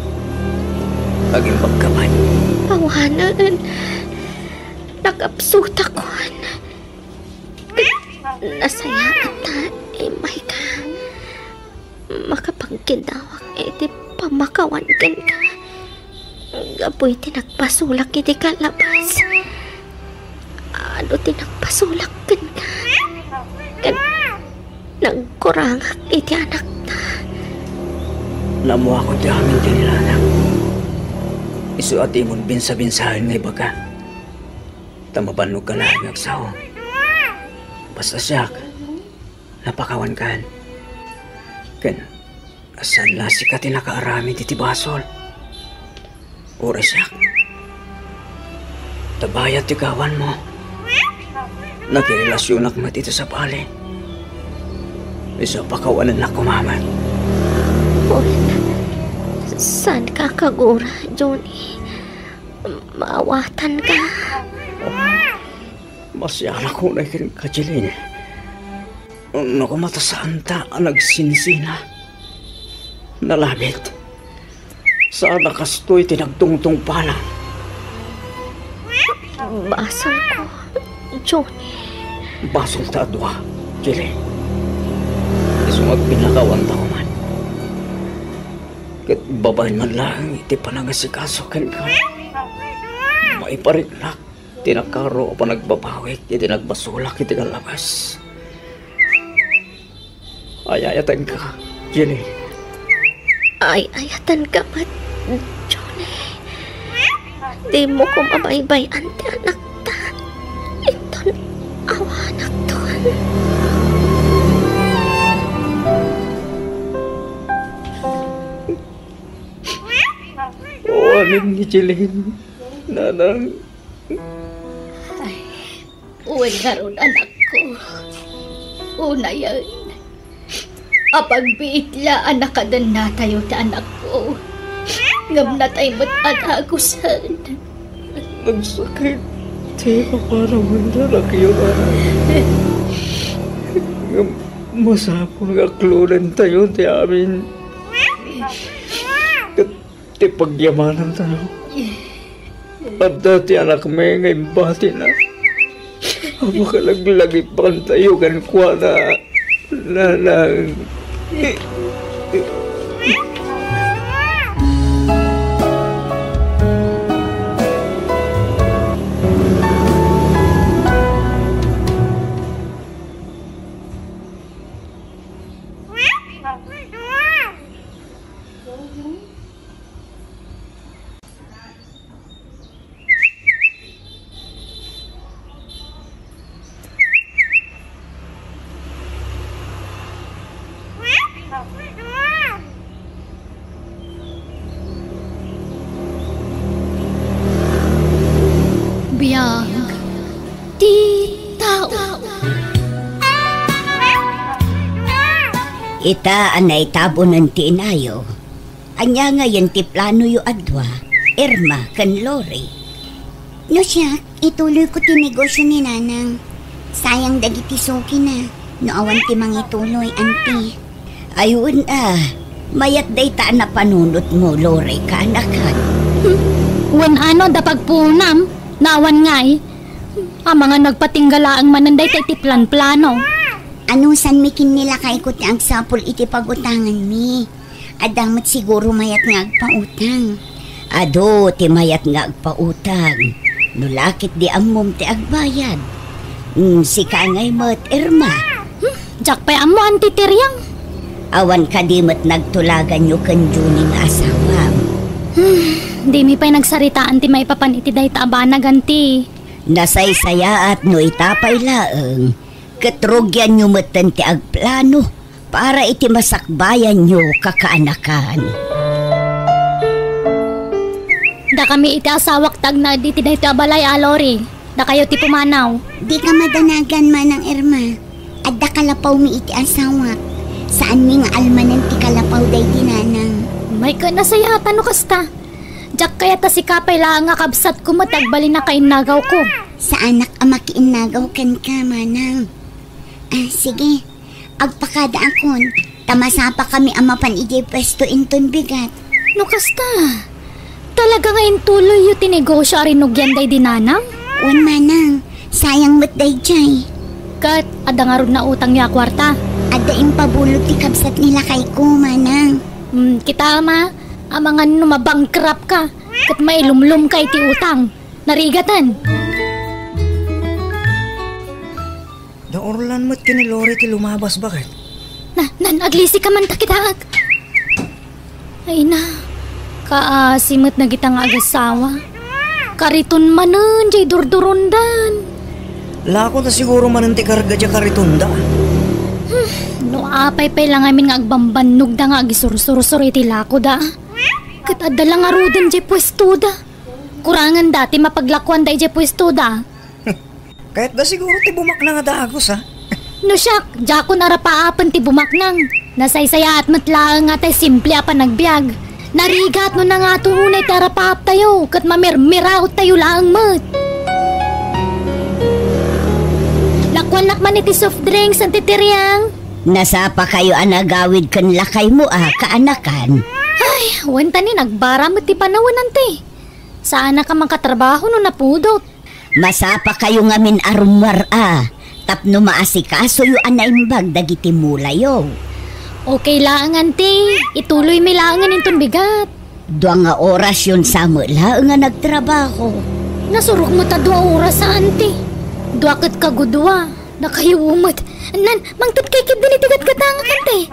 Agimbagka pay. Awanen. Nakapsutakon. Nasayaat ta immayka. Makapagkidawak iti pammakawan kenka. Gapu iti nagpasulak iti kalabas. Adu ti nagpasulak kenka. Ken nagkurangak iti anakta. Naammoakon ti amin ti nilanaw. Isu a dimon binsabinsaen nga ibaga. Ta mabannogka laeng nga agsao. Basta siak, napakawankan. Ken, saan la sika ti nakaaramid iti basol. Uray siak. Ta bayat ti gawanmo. Nakirelasionak met iti sabali. Isu a pakawanennak koma met. Wen, saanka a kagura, Johnny. Maawatanka. Masianak unay kenka, Jeline. No koma ta saanta a nagsinsina, nalabit. Saan a kastoy ti nagtungtungpalan. Basolko, Johnny. Basolta a dua, Jeline. Isu nga agpinakawanta koma. Ket babaen man laeng iti panangasikaso kenka, maipariknak ti nakaro a panagbabawik iti nagbasolak iti kallabas. Ay-ayatenka, Jenny. Ay-ayatenka met, Johnny. Dimo koma baybay-an ti anakta. Inton awanakton. Awanen ni Jeline, nanang. Ay, wen ngarud, anakko. Unayen, apagbiit la a nakadennatayo ti anakko. Ngem natay met a dagusen. Nagsakit ti ipapanawen ti anakyo, nanang. Ngem masapul nga aklodentayo ti amin. Ket ti pagyamanantayo. Adda ti anakmi nga imbatina a makalaglagipkantayo kenkuana, nanang. Biag ti tao. Ita a naitabonen ti inayo. Ania ngayen ti planoyo a dua, Irma ken Lori? No siak, ituloyko ti negosio ni Nanang. Sayang dagiti sukina no awan ti mangituloy, anti. Ay, wen a, mayat dayta a napanunotmo, Lori, kaanakan. Hmm, wen ano da pagpunam, no awan ngay. Amangan nagpatingga laeng manen dayta iti plan-plano. Anusanmi ken ni lakayko ti agsapul iti pagutanganmi. Adda met siguro mayat nga agpautang. Adu ti mayat nga agpautang. No la ket di ammom ti agbayad. Hmm, sika ngay met, Irma. Hmm, diak pay ammo, Anti Tiriang. Awan kadi met nagtulaganyo ken Junie nga asawam? Hmm, dimi pay nagsaritaan ti maipapan iti dayta a banag, Anti. Nasaysayaat no ita pay laeng, ket rugianyo metten ti agplano para iti masakbayanyo kakaanakan. Dakami iti asawak ti agnaed iti daytoy a balay a, Lori. Dakayo ti pumanaw. Dika madanagan, Manang Irma. Adda kalapawmi iti asawak. Saanmi nga almanen ti kalapaw daydi nanang. May ken nasayaatan no kasta. Diak kayat a sika pay laeng a kabsatko met agbalin a kainnagawko. Saanak a makiinnagaw kenka, Manang. Ah, sige. Agpakadaakon, ta masapakami a mapan idiay puesto inton bigat. No kasta, talaga nga intuloyyo ti negosio a rinugian daydi nanang? Wen, Manang. Sayang met daydiay. Ket adda ngarud nautangyo a kuarta? Adda impabulo ti kabsat ni lakayko, Manang. Hmm, kita, Ama. Amangan no mabankrupt ka, ket mailumlom ka iti utang. Narigaten. Da Orlan met ken ni Lori ti lumabas, baket. Na, nan, aglisi ka man ta kitaek. Ay na, kaasi met dagita nga agasawa. Kariton manen jay durdurondan. Lako ta siguro manen ti karga jay karitonda. Hmm, no apay pay la ngamin nga agbambannogda nga agisursursor iti lakoda. Ket adda la ngaruden jay puestoda. Kuranganda ti mapaglakuanda idiay puestoda. Kayatda siguro ti bumaknang a dagus, a? No siak, diakon arapaapen ti bumaknang. Nasaysayaat met laeng nga tay simple a panagbiag. Narigat no nangato unay ti arapaaptayo, ket mamirmiraottayo laeng met. Lakuannak man iti soft drinks, Anti Tiriang. Nasapakayo a nagawid ken lakaymo a kaanakan. Ay, wen ta ni nagbara met ti panawen, Anti. Saanak a makatrabaho no napudot. Masapakayo ngamin a rummuar a, tapno maasikasoyo a naimbag dagiti mulayo. Okay laeng, Anti. Ituloymi laengen inton bigat. Dua nga orasyon sa met laeng a nagtrabaho. Nasurok met a dua oras, Auntie. Dua ket kagudua. Nakayo met. Nan, mangted kay ketdin iti gatgatangak, Auntie.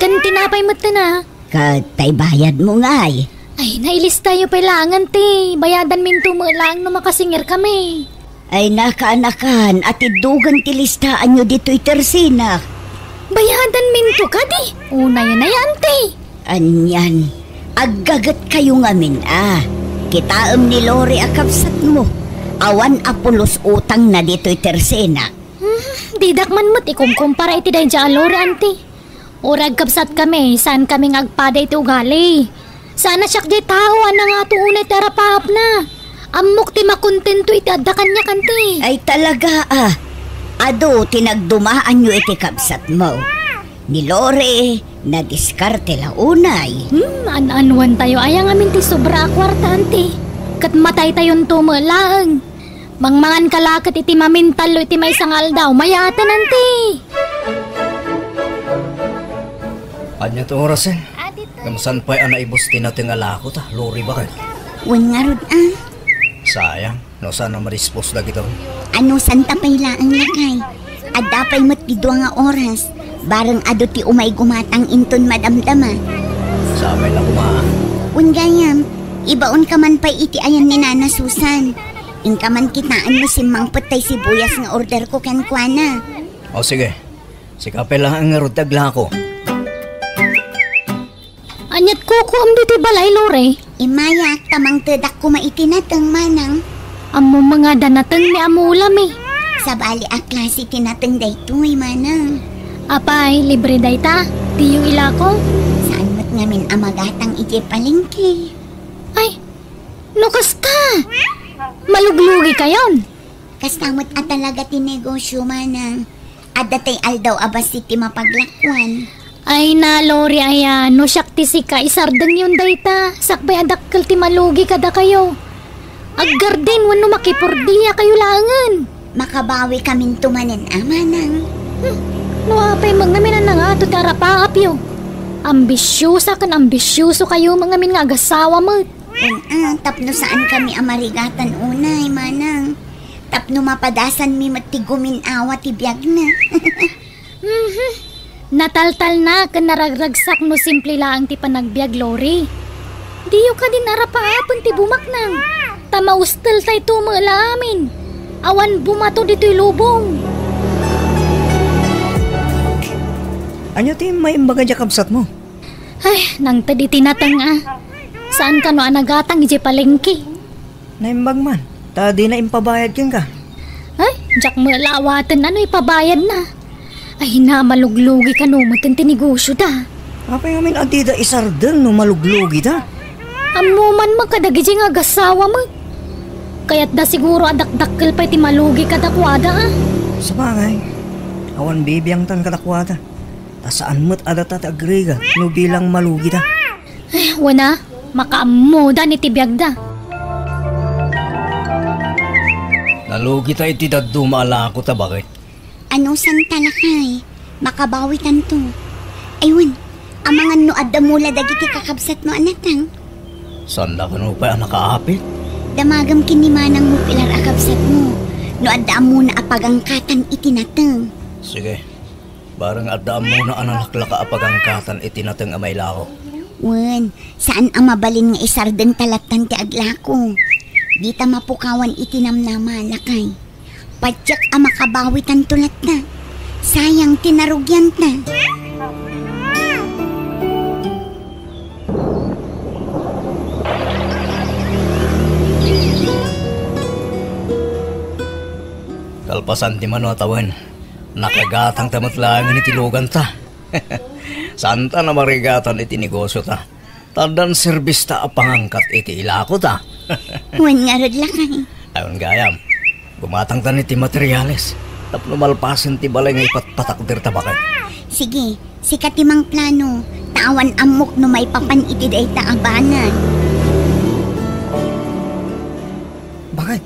Ken tinapay met na. Ket tay bayadmo ngay? Ay, nailistayo pay laeng, Auntie. Bayadanminto met laeng no makasingir kami. Ay, nakaanakan, a tiddogen ti listaanyo ditoy tersenak. Bayadanminto kadi? Unay, unay, Auntie. Anian, aggagetkayo ngamin a. Kitaem ni Lori a kabsatmo. Awan a pulos utangna ditoy tersenak. Hmm, didak man met ikumkumpara iti daydiay a Lori, Auntie. Uray agkabsatkami, saankami nga agpada iti ugali. Saan a siak diay tao a nangato unay ti arapaapna. Ammok ti makontento iti adda kaniak, Auntie. Ay talaga a. Adu ti nagdumaanyo iti kabsatmo. Ni Lori, nadiskarte la unay. Hmm, an-anuantayo aya ngamin ti sobra a kuarta, Auntie. Ket mataytayonto met laeng. Mangmanganka la ket iti mamintallo iti maysa nga aldaw, mayaten, Auntie. Ania ti orasen? Ngem saan pay a naibus ti nateng a lako ta, Lori, baket? Wen ngarud a. Sayang, no saan a madispos dagitoy. Anusanta pay laeng, lakay. Adda pay met ti dua nga oras. Bareng adu ti umay gumatang inton madamdama. Sapay la koma. Wen gayam, ibaonka man pay iti ayan ni Nana Susan. Inka man kitaen no simmangpet tay sibuyas nga orderko kenkuana. O sige, sika pay laeng ngarud ti aglako. Aniat kukuam ditoy balay, Lori? Immayak, ta mangtedak koma iti nateng, manang. Ammom nga adda nateng ni amulami. Sabali a klase ti nateng daytoy, manang. Apay, libre dayta? Diyo ilako? Saan met ngamin a magatang idiay palengke? Ay, no kasta, maluglugikayon. Kasta met a talaga ti negosyo, manang. Adda tay aldaw a bassit ti mapaglakuan. Ay na, Lori, aya, no siak ti sika, isardengyon dayta. Sakbay a dakkel ti malugi kadakayo. Aggardin wenno makipordiakayo laengen. Makabawikaminto manen a, manang. Hmm, no apay met ngamin a nangato ti arapaapyo. Ambisiosa ken ambisiosokayo met ngamin nga agasawa met. Wen a, tapno saankami a marigatan unay, manang. Tapno mapadasanmi met ti gumin-awa ti biagna. Mhm. Nataltalna ken naragragsak no simple laeng ti panagbiag, Lori. Diyo kadin arapaapen ti bumaknang. Ta mausteltayto met la amin. Awan bumato ditoy lubong. Ania ti maimbaga diay kabsatmo? Ay, nangted iti nateng a. Saan kano a nagatang idiay palengke? Naimbag man, ta dina impabayad kenka. Ay, diak met la awaten no ipabayadna. Ay, na, maluglugi kano met ti negosyoda. Apay ngamin a dida isardeng no maluglugida? Ammo man met kadagidi nga agasawa met. Kayatda siguro a dakdakkel pay ti malugi kadakuada a. Sabagay, awan bibiangtan kadakuada. Ta saan met a data ti agrigat no bilang malugida. Ay, wen a, makaammoda iti biagda. Nalugita iti dadduma a lako ta, baket. Anusanta, lakay? Makabawitanto. Ay, wen, amangan no adda mula dagiti kakabsatmo a nateng. Saan la kano pay a nakaapit? Damagam ken ni manangmo pilar a kabsatmo. No adda ammona a pagangkatan iti nateng. Sige. Bareng adda ammona a nalaklaka a pagangkatan iti nateng a mailako. Wen, saan a mabalin nga isardengta lattan ti aglako. Dita mapukawan iti namnama, lakay. Patiek a makabawitanto latta. Sayang ti narugianta. Kalpasan ti mano a tawen, nakagatangta met laengen iti luganta. Saanta a marigatan iti negosyota. Ta addan serbista a pangangkat iti ilakota. Wen ngarud, lakay. Awan gayam. Gumatangtan iti materiales tapno malpasen ti balay nga ipatpatakderta, baket. Sige, sika ti mangplano, ta awan ammok no maipapan iti dayta a banag. Baket,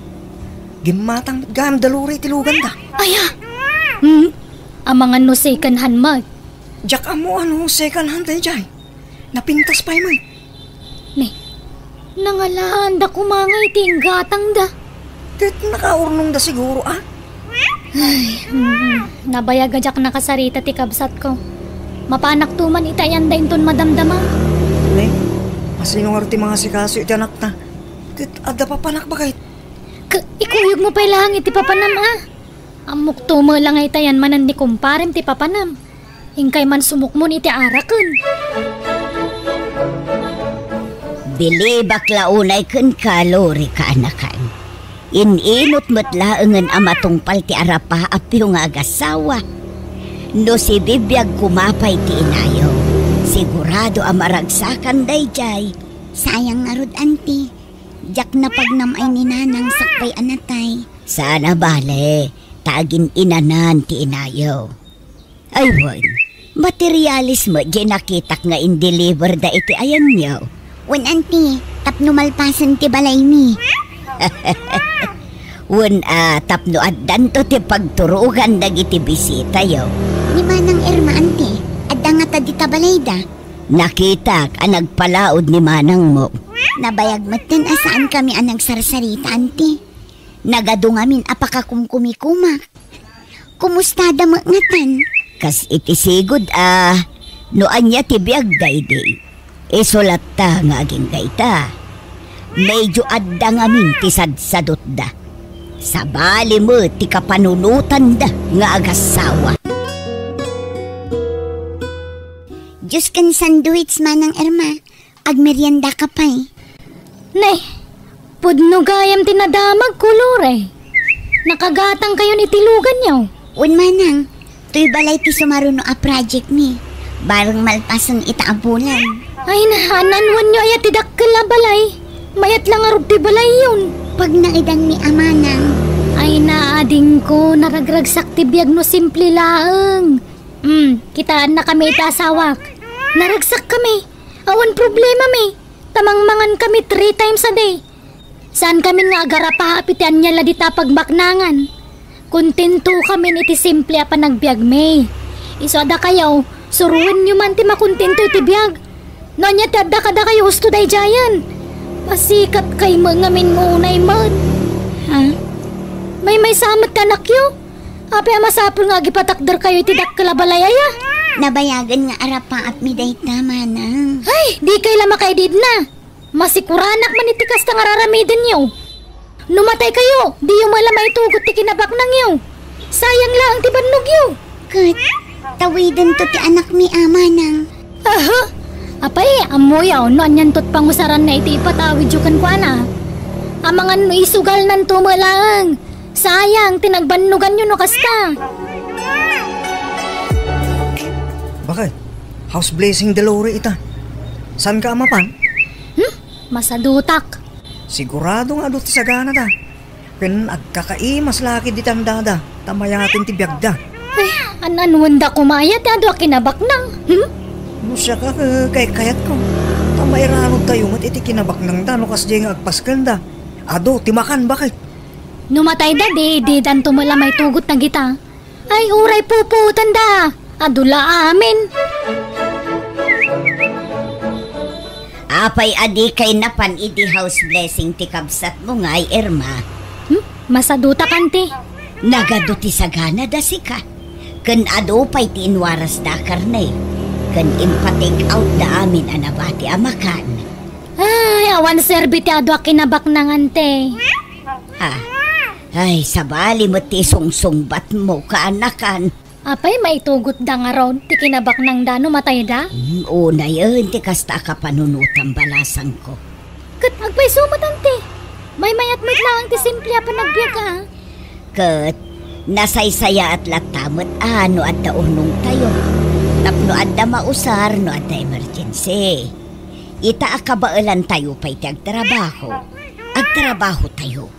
gimmatang met gayam da Lori iti luganda. Aya! Hmm? Amangan no second hand met. Diak ammo a no second hand daydiay. Napintas pay met. Ne, nangalaanda koma nga iti inggatangda. Ket nakaurnongda siguro, a? Ay, mm, nabayag a diak nakasarita ti kabsatko. Mapanakto man iti ayanda inton madamdama. Ne, asino ngarud ti mangasikaso iti anakta? Ket adda papanak, baket? K-, ikuyogmo pay laeng iti papanam, a? Ammokto met la nga itayan manen ni kumparem ti papanam. Inkay man sumukmon iti araken. Bilibak la unay kenka, Lori, kaanakan. In-inut met laengen a matungpal ti arapaapyo nga agassawa. No sibibiag koma pay ti inayo, sigurado a maragsakan daydiay. Sayang ngarud, anti. Diak napagnam ay ni nanang sakbay a natay. Saan a bale, ta agin-inanan ti inayo. Ay wen, materialis met diay nakitak nga in-deliverda iti ayanyo. Wen, anti, tapno malpasen ti balaymi. Wen a, tapno addanto ti pagturogan dagiti bisitayo. Ni Manang Irma, anti, adda ngata dita balayda? Nakitak a nagpalaod ni manangmo. Nabayag metten a saankami a nagsarsarita, anti. Nagadu ngamin a pakakumkumikumak. Kumustada met ngatan? Kas iti sigud a, no ania ti biagda idi, isu latta nga agingga ita. Medyo adda ngamin ti sadsadutda. Sabali met ti kapanunotanda nga agassawa. Juice ken sandwich, Manang Irma. Agmeriendaka pay. Ne, pudno gayam ti nadamagko, Lore. Nakagatangkayon iti luganyo. Wen, manang, toy balay ti sumaruno a project mi. Bareng malpasen ita a bulan. Ay, naan-anwenyo aya ti dakkel a balay? Mayat la ngarud ti balayyon. Pagnaedanmi a, manang. Ay, naadingko, naragragsak ti biag no simple laeng. Hmm, kitaennakami iti asawak. Naragsakkami. Awan problemami. Ta mangmangankami three times a day. Saankami nga agarapaap iti ania la dita a pagbaknangan. Kontentokamin iti simple a panagbiagmi. Isu a dakayo, suroenyo man ti makontento iti biag. No ania ti adda kadakayo husto daydiayen. Pasikatkay met ngamin nga unay met. Ha? Maymaysa met ti anakyo? Apay a masapul nga agipatakderkayo iti dakkel a balay aya? Nabayagen nga arapaapmi dayta, manang. Ay, dikay la makaididna. Masikuranak man iti kasta nga raramidenyo. No mataykayo, diyo met la maitugot ti kinabaknangyo. Sayang laeng ti bannogyo. Ket, tawidento ti anakmi a, manang. Aha! Apay, ammoyo no anianto ti pangusaranna iti ipatawidyo kenkuana? Amangan no isugalnanto met laeng. Sayang ti nagbannoganyo no kasta. Bakit? House blessing, Dolores, ita. Saanka a mapan? Hmm? Masadutak. Sigurado nga adu ti saganada. Ken agkakaimas la ketdi ti andada, ta mayaten ti biagda. Ay, an-anwenda koma aya ti adu a kinabaknang? Hmm? No siak, eh, kaykayatko, ta mairanudtayo met iti kinabaknangda no kasdiay nga agpaskenda. Adu ti makan, bakit? No matayda, di, didanto met la maitugot dagita. Ay, uray puputanda. Adu la amin. Apay a dikay napan idi house blessing ti kabsatmo ngay, Irma? Hmm? Masadutak, anti. Nagadu ti saganada sika. Ken adu pay ti inwarasda a karne. Ken impa-take outda amin a nabati a makan. Ay, awan serbi ti adu a kinabaknang, anti. Ha? Ay, sabali met ti sungsungbatmo, kaanakan. Apay, maitugotda ngarud ti kinabaknangda no matayda? Hmm, unayen ti kasta a kapanunotam, balasangko. Ket agpayso met, anti. Maymayat met laeng ti simple a panagbiag, a. Ket nasaysayaat latta met a no adda urnongtayo. Tapno adda mausar no adda emergency. Ita a kabaelantayo pay ti agtrabaho. Agtrabahotayo.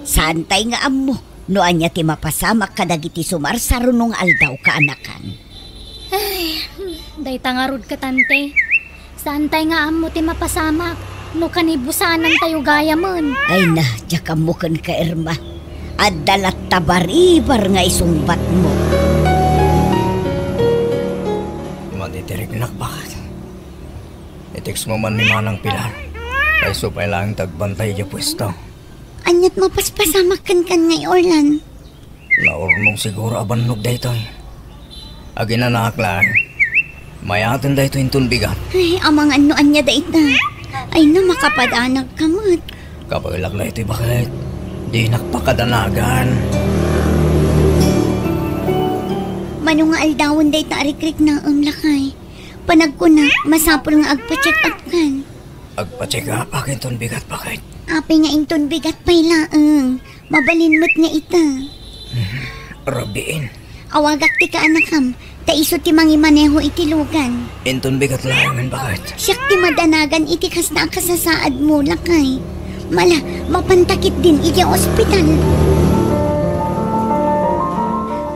Saantay nga ammo no ania ti mapasamak kadagiti sumarsaruno nga aldaw, kaanakan. Ay, dayta ngarud ket, anti. Saantay nga ammo ti mapasamak no kanibusanantayo gayamen. Ay na, diak ammo kenka, Irma. Adda latta baribar nga isungbatmo. Matitiriknak, baket. I-text mo man ni Manang Pilar. Kayso pay laeng ti agbantay idiay puesto. Aniat mapaspasamak kenkan ngay, Orlan? Naurnong siguro a bannog daytoy. Aginanaak laeng. Mayaten daytoy inton bigat. Ay, amangan no ania dayta. Ay, na makapadanag ka met. Kabaelak la iti baket. Dinak pakadanagan. Mano nga aldawen dayta a rikriknaem, lakay? Panagkunak, masapul nga agpa-check up kan. Agpa-check up akin ton bigat, baket. Apay nga inton bigat pay laeng. Mabalin met nga ita. Rabiin. Awagak ti kaanakam, ta isu ti mangimaneho iti lugan. Inton bigat laengen, baket. Siak ti madanagan iti kasta a kasasaadmo, lakay. Mala, mapanta ketdin iti ospital.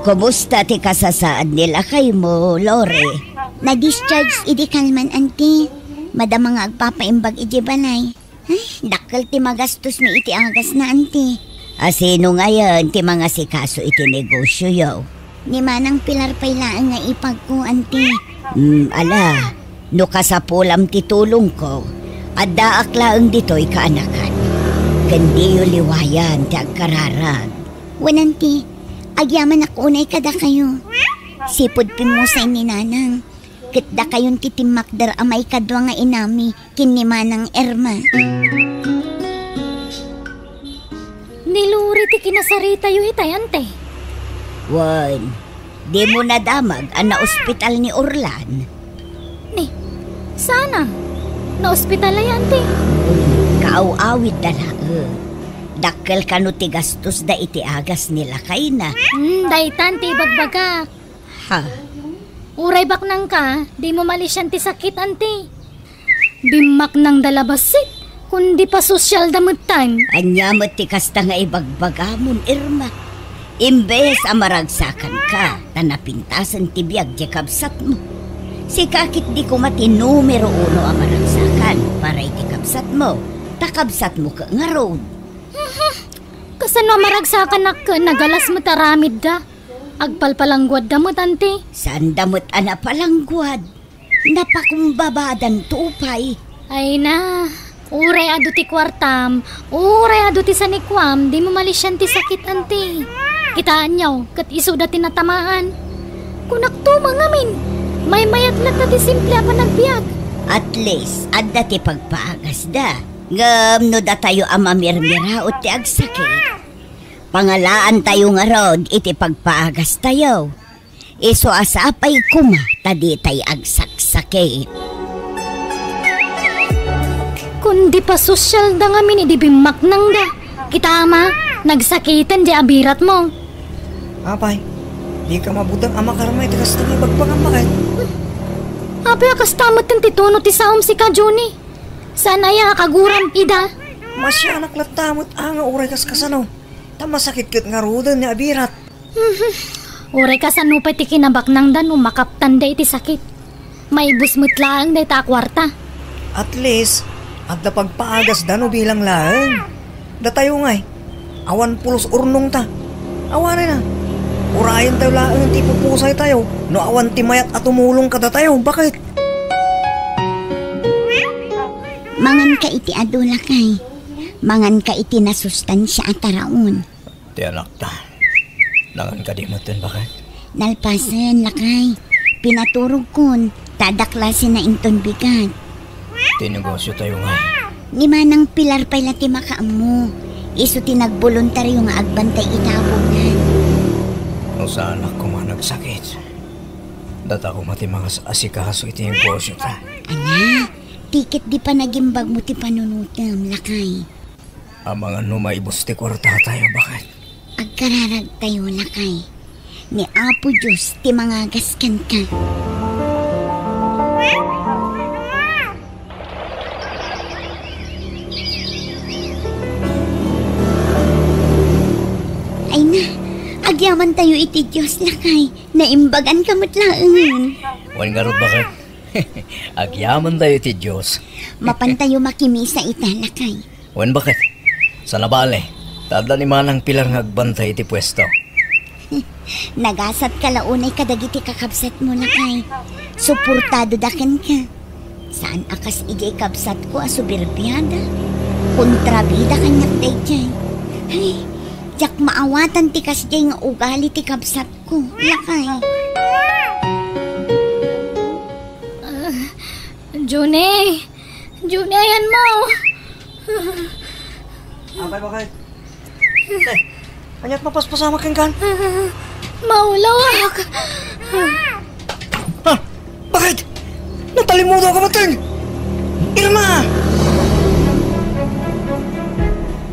Kumusta ti kasasaad ni lakaymo, Lore? Na-discharge idi kalman, anti. Madama nga agpapaimbag iti balay. Ay, dakkel ti magastos mi iti agasna, anti. A, sino ngayen ti mangasikaso iti negosioyo? Ni Manang Pilar pay laeng nga ipagko, anti. Hmm, ala, no kasapulam ti tulongko, addaak laeng ditoy kaanakan. Ken diyo liwayan ti agkararag. Wen, anti, agyamanak unay kadakayo. Sipud pimmusay ni Nanang. Ket dakayon ti timmakder a maikadua nga inami ken ni Manang Irma. Ni Lori ti kinasaritayo itay, ante? Wen, dimo nadamag a naospital ni Orlan? Ni, saan a? Naospital aya, ante? Kaaw-awidda laeng. Dakkel kano ti gastosda iti agas ni lakayna. Hmm, daytan ti ibagbagak. Ha? Uray baknangka, dimo malisian ti sakit, anti. Bimmaknangda la bassit, kundi pasosyalda metten. Ania met ti kasta nga ibagbagamon, Irma? Imbes a maragsakanka, ta napintasen ti biag ti kabsatmo. Sika ket di koma ti numero uno a maragsakan para iti kabsatmo, ta kabsatmo ket ngarud. Kasano a maragsakanak ket nagalas met aramidda? Agpalpalangguadda met, anti. Saanda met a napalangguad. Napakumbabadanto pay. Ay na, uray adu ti kuartam, uray adu ti sanikuam, dimo malisian ti sakit, anti. Kitaenyo, ket isuda ti natamaan. Kunakto, mangamin, maymayat latta ti simple a panagbiag. At least, adda ti pagpaagasda. Ngem no datayo a mamirmiraot ti agsakit, pangalaantayo ngarud iti pagpaagastayo. Isu a sapay koma ta ditay agsaksakit. Kundi pasosyalda ngamin idi bimmaknangda. Kita, ama, nagsakiten di abiratmo. Apay, dika mabuteng a makarma iti kasta nga ibagbagam, baket? Apay a kasta metten ti tono ti saom, sika, Junie? Saan aya a kaguram ida? Masianak latta met a nga uray kaskasano. Ta masakit ket ngaruden ni abirat. Uray kasano pay ti kinabaknangda no makaptanda iti sakit. Maibus met laeng dayta a kuarta. At least, adda pagpaagasda no bilang laeng. Datayo ngay, awan pulos urnongta. Awanen a. Urayentayo laeng ti ipupusaytayo no awan ti mayat a tumulong kadatayo. Baket? Manganka iti adu, lakay. Manganka iti nasustansia a taraon. Ti anakta. Nangan kadi metten, baket? Nalpasen, lakay. Pinaturogkon, ta daklasenna inton bigat. Ti negosiotayo ngay. Ni Manang Pilar pay la ti makaammo. Isu ti nagboluntario nga agbantay ita a puonan. No saanak koma nagsakit, data koma ti mangas-asikaso iti negosiota. Ania, ti ket di panagimbagmo ti panunotem, lakay. Amangan no maibus ti kuartatayo, baket? Agkararagtayo, lakay. Ni Apo Dios ti mangagas kenka. Ay na, agyamantayo iti Dios, lakay. Naimbaganka met laengen. Wen ngarud, baket? Agyamantayo iti Dios. Mapantayo makimisa ita, lakay. Wen, baket? Saan a bale, ta adda ni Manang Pilar nga agbantay iti puesto. Nagasatka la unay kadagiti kakabsatmo, lakay. Suportadoda kenka. Saan a kas idiay kabsatko a soberbiada. Kontrabida kaniak daydiay. Ay, diak maawatan ti kasdiay nga ugali ti kabsatko, lakay. Ah, June! June, ayanmo! Apay, bakit? Eh, ania't mapaspasamak kenka? Ah, maulawak. Ha? Bakit? Natalimudaw ka met? Irma!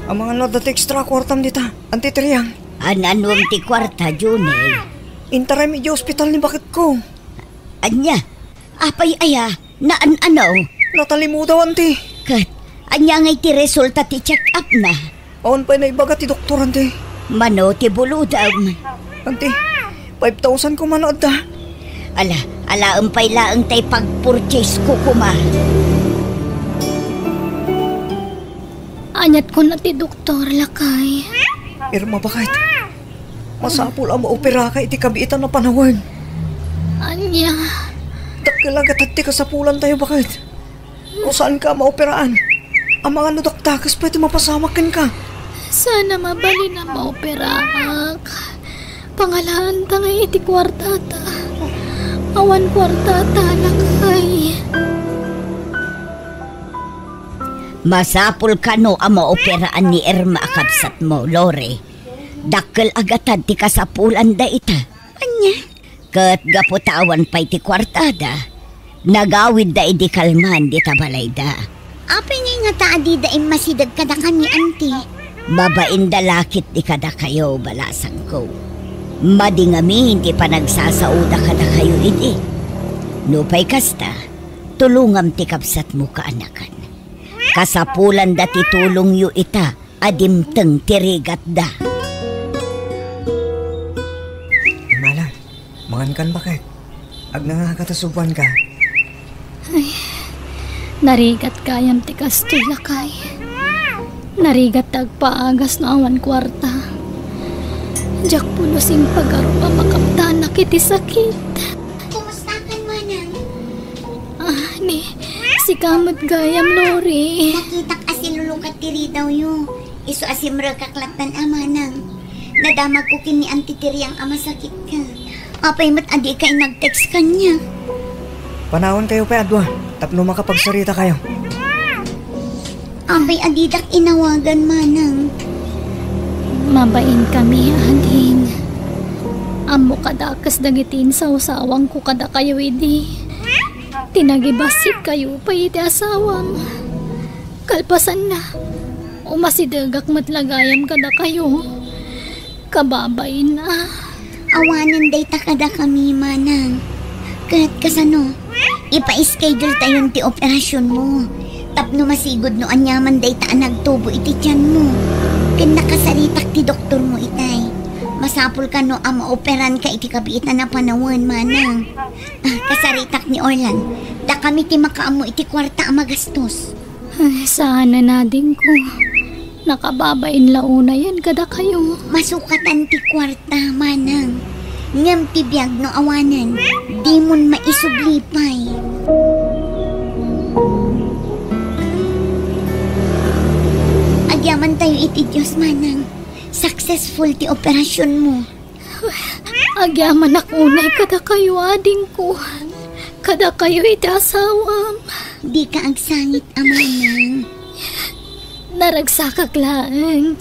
Amangan no adda ti extra kuartam dita, Anti Triang. An-anuem ti kuarta, June? Intarem idiay ospital ni baketko. Ania? Apay aya? Naan-ano? Natalimudaw, Anti. Ket, ania ngay ti resulta ti check-up na? Awan pay naibaga ti doktor, Anti. Mano ti bulodem? Anti, five thousand koma no adda. Ala, alaem pay laeng tay pag-purchase ko koma. Ania't kuna ti doktor, lakay? Irma, bakit? Masapul a maoperaka iti kabiitan a panawen. Ania? Dakkel a gatad ti kasapulantayo, bakit? O saanka a maoperaan? Amangan no dakdakes pay ti mapasamak kenka. Saan a mabalin a maoperaak. Pangalaanta ngay iti kuartata. Awan kuartata, lakay. Masapul kano a maoperaan ni Irma a kabsatmo, Lori. Dakkel a gatad ti kasapulan dayta. Ania? Ket gapu ta awan pay ti kuartada, nagawidda idi kalman dita balayda. Apay ngay ngata a dida immasideg kadakami, Anti? Mabainda la ketdi kadakayo, balasangko. Madi ngamin ti panagsasaoda kadakayo idi. Nupay kasta, tulongam ti kabsatmo, kaanakan. Kasapulanda ti tulongyo ita a dimteng ti rigatda. Manang, mangankan, bakit? Agnangaka ta subuanka. Ay, narigat gayam ti kastoy, lakay. Narigat ta agpaagas no awan kuarta. Diak pulos impagarup a makaptanak iti sakit. Kumustakan, manang? Ah, ni, sika met gayam, Lori. Nakitak a silulukat ti ridawyo. Isu a simrekak lattan a manang. Nadamagko ken ni Anti Tiriang a masakitka. Apay met a dika inag-text kaniak? Panawankayo pay a dua tapno makapagsaritakayo. Apay a didak inawagan, manang? Mabainkami, ading. Ammok a dakes dagiti insawsawangko kadakayo idi. Ti nagibassit kayo pay iti asawam. Kalpasanna, umasidegak met la gayam kadakayo. Kababain a. Awanen dayta kadakami, manang. Ket kasano, ipa-schedule tayon ti operasionmo tapno masigud no aniaman dayta a nagtubo iti tianmo. Ken nakasaritak ti doktormo itay. Masapul kano a maoperanka iti kabiitan a panawen, manang. Ah, kasaritak ni Orlan. Dakami ti makaammo iti kuarta a magastos. Ay, saanen, adingko. Nakababain la unayen kadakayo. Masukatan ti kuarta, manang. Ngem ti biag no awanen, dimon maisubli pay. Agyamantayo iti Dios, manang. Successful ti operasionmo. Agyamanak unay kadakayo, adingko. Kadakayo iti asawam. Dika agsangit a manang. Naragsakak laeng.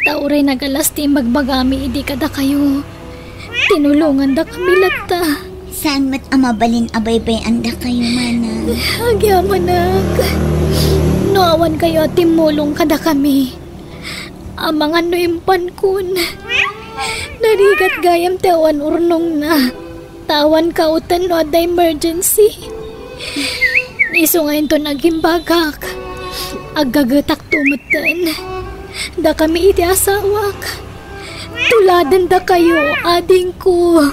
Ta uray nagalas ti ibagbagami idi kadakayo. Tinulongandakami latta. Saan met a mabalin a baybay-andakayo, manang? Agyamanak. No awan kayo a timmulong kadakami. Amangan no impan kun. Narigat gayam ti awan urnongna. Ta awan kauten no adda emergency. Isu nga inton agimbagak, aggagetakto metten. Dakami iti asawak. Tuladendakayo, adingko.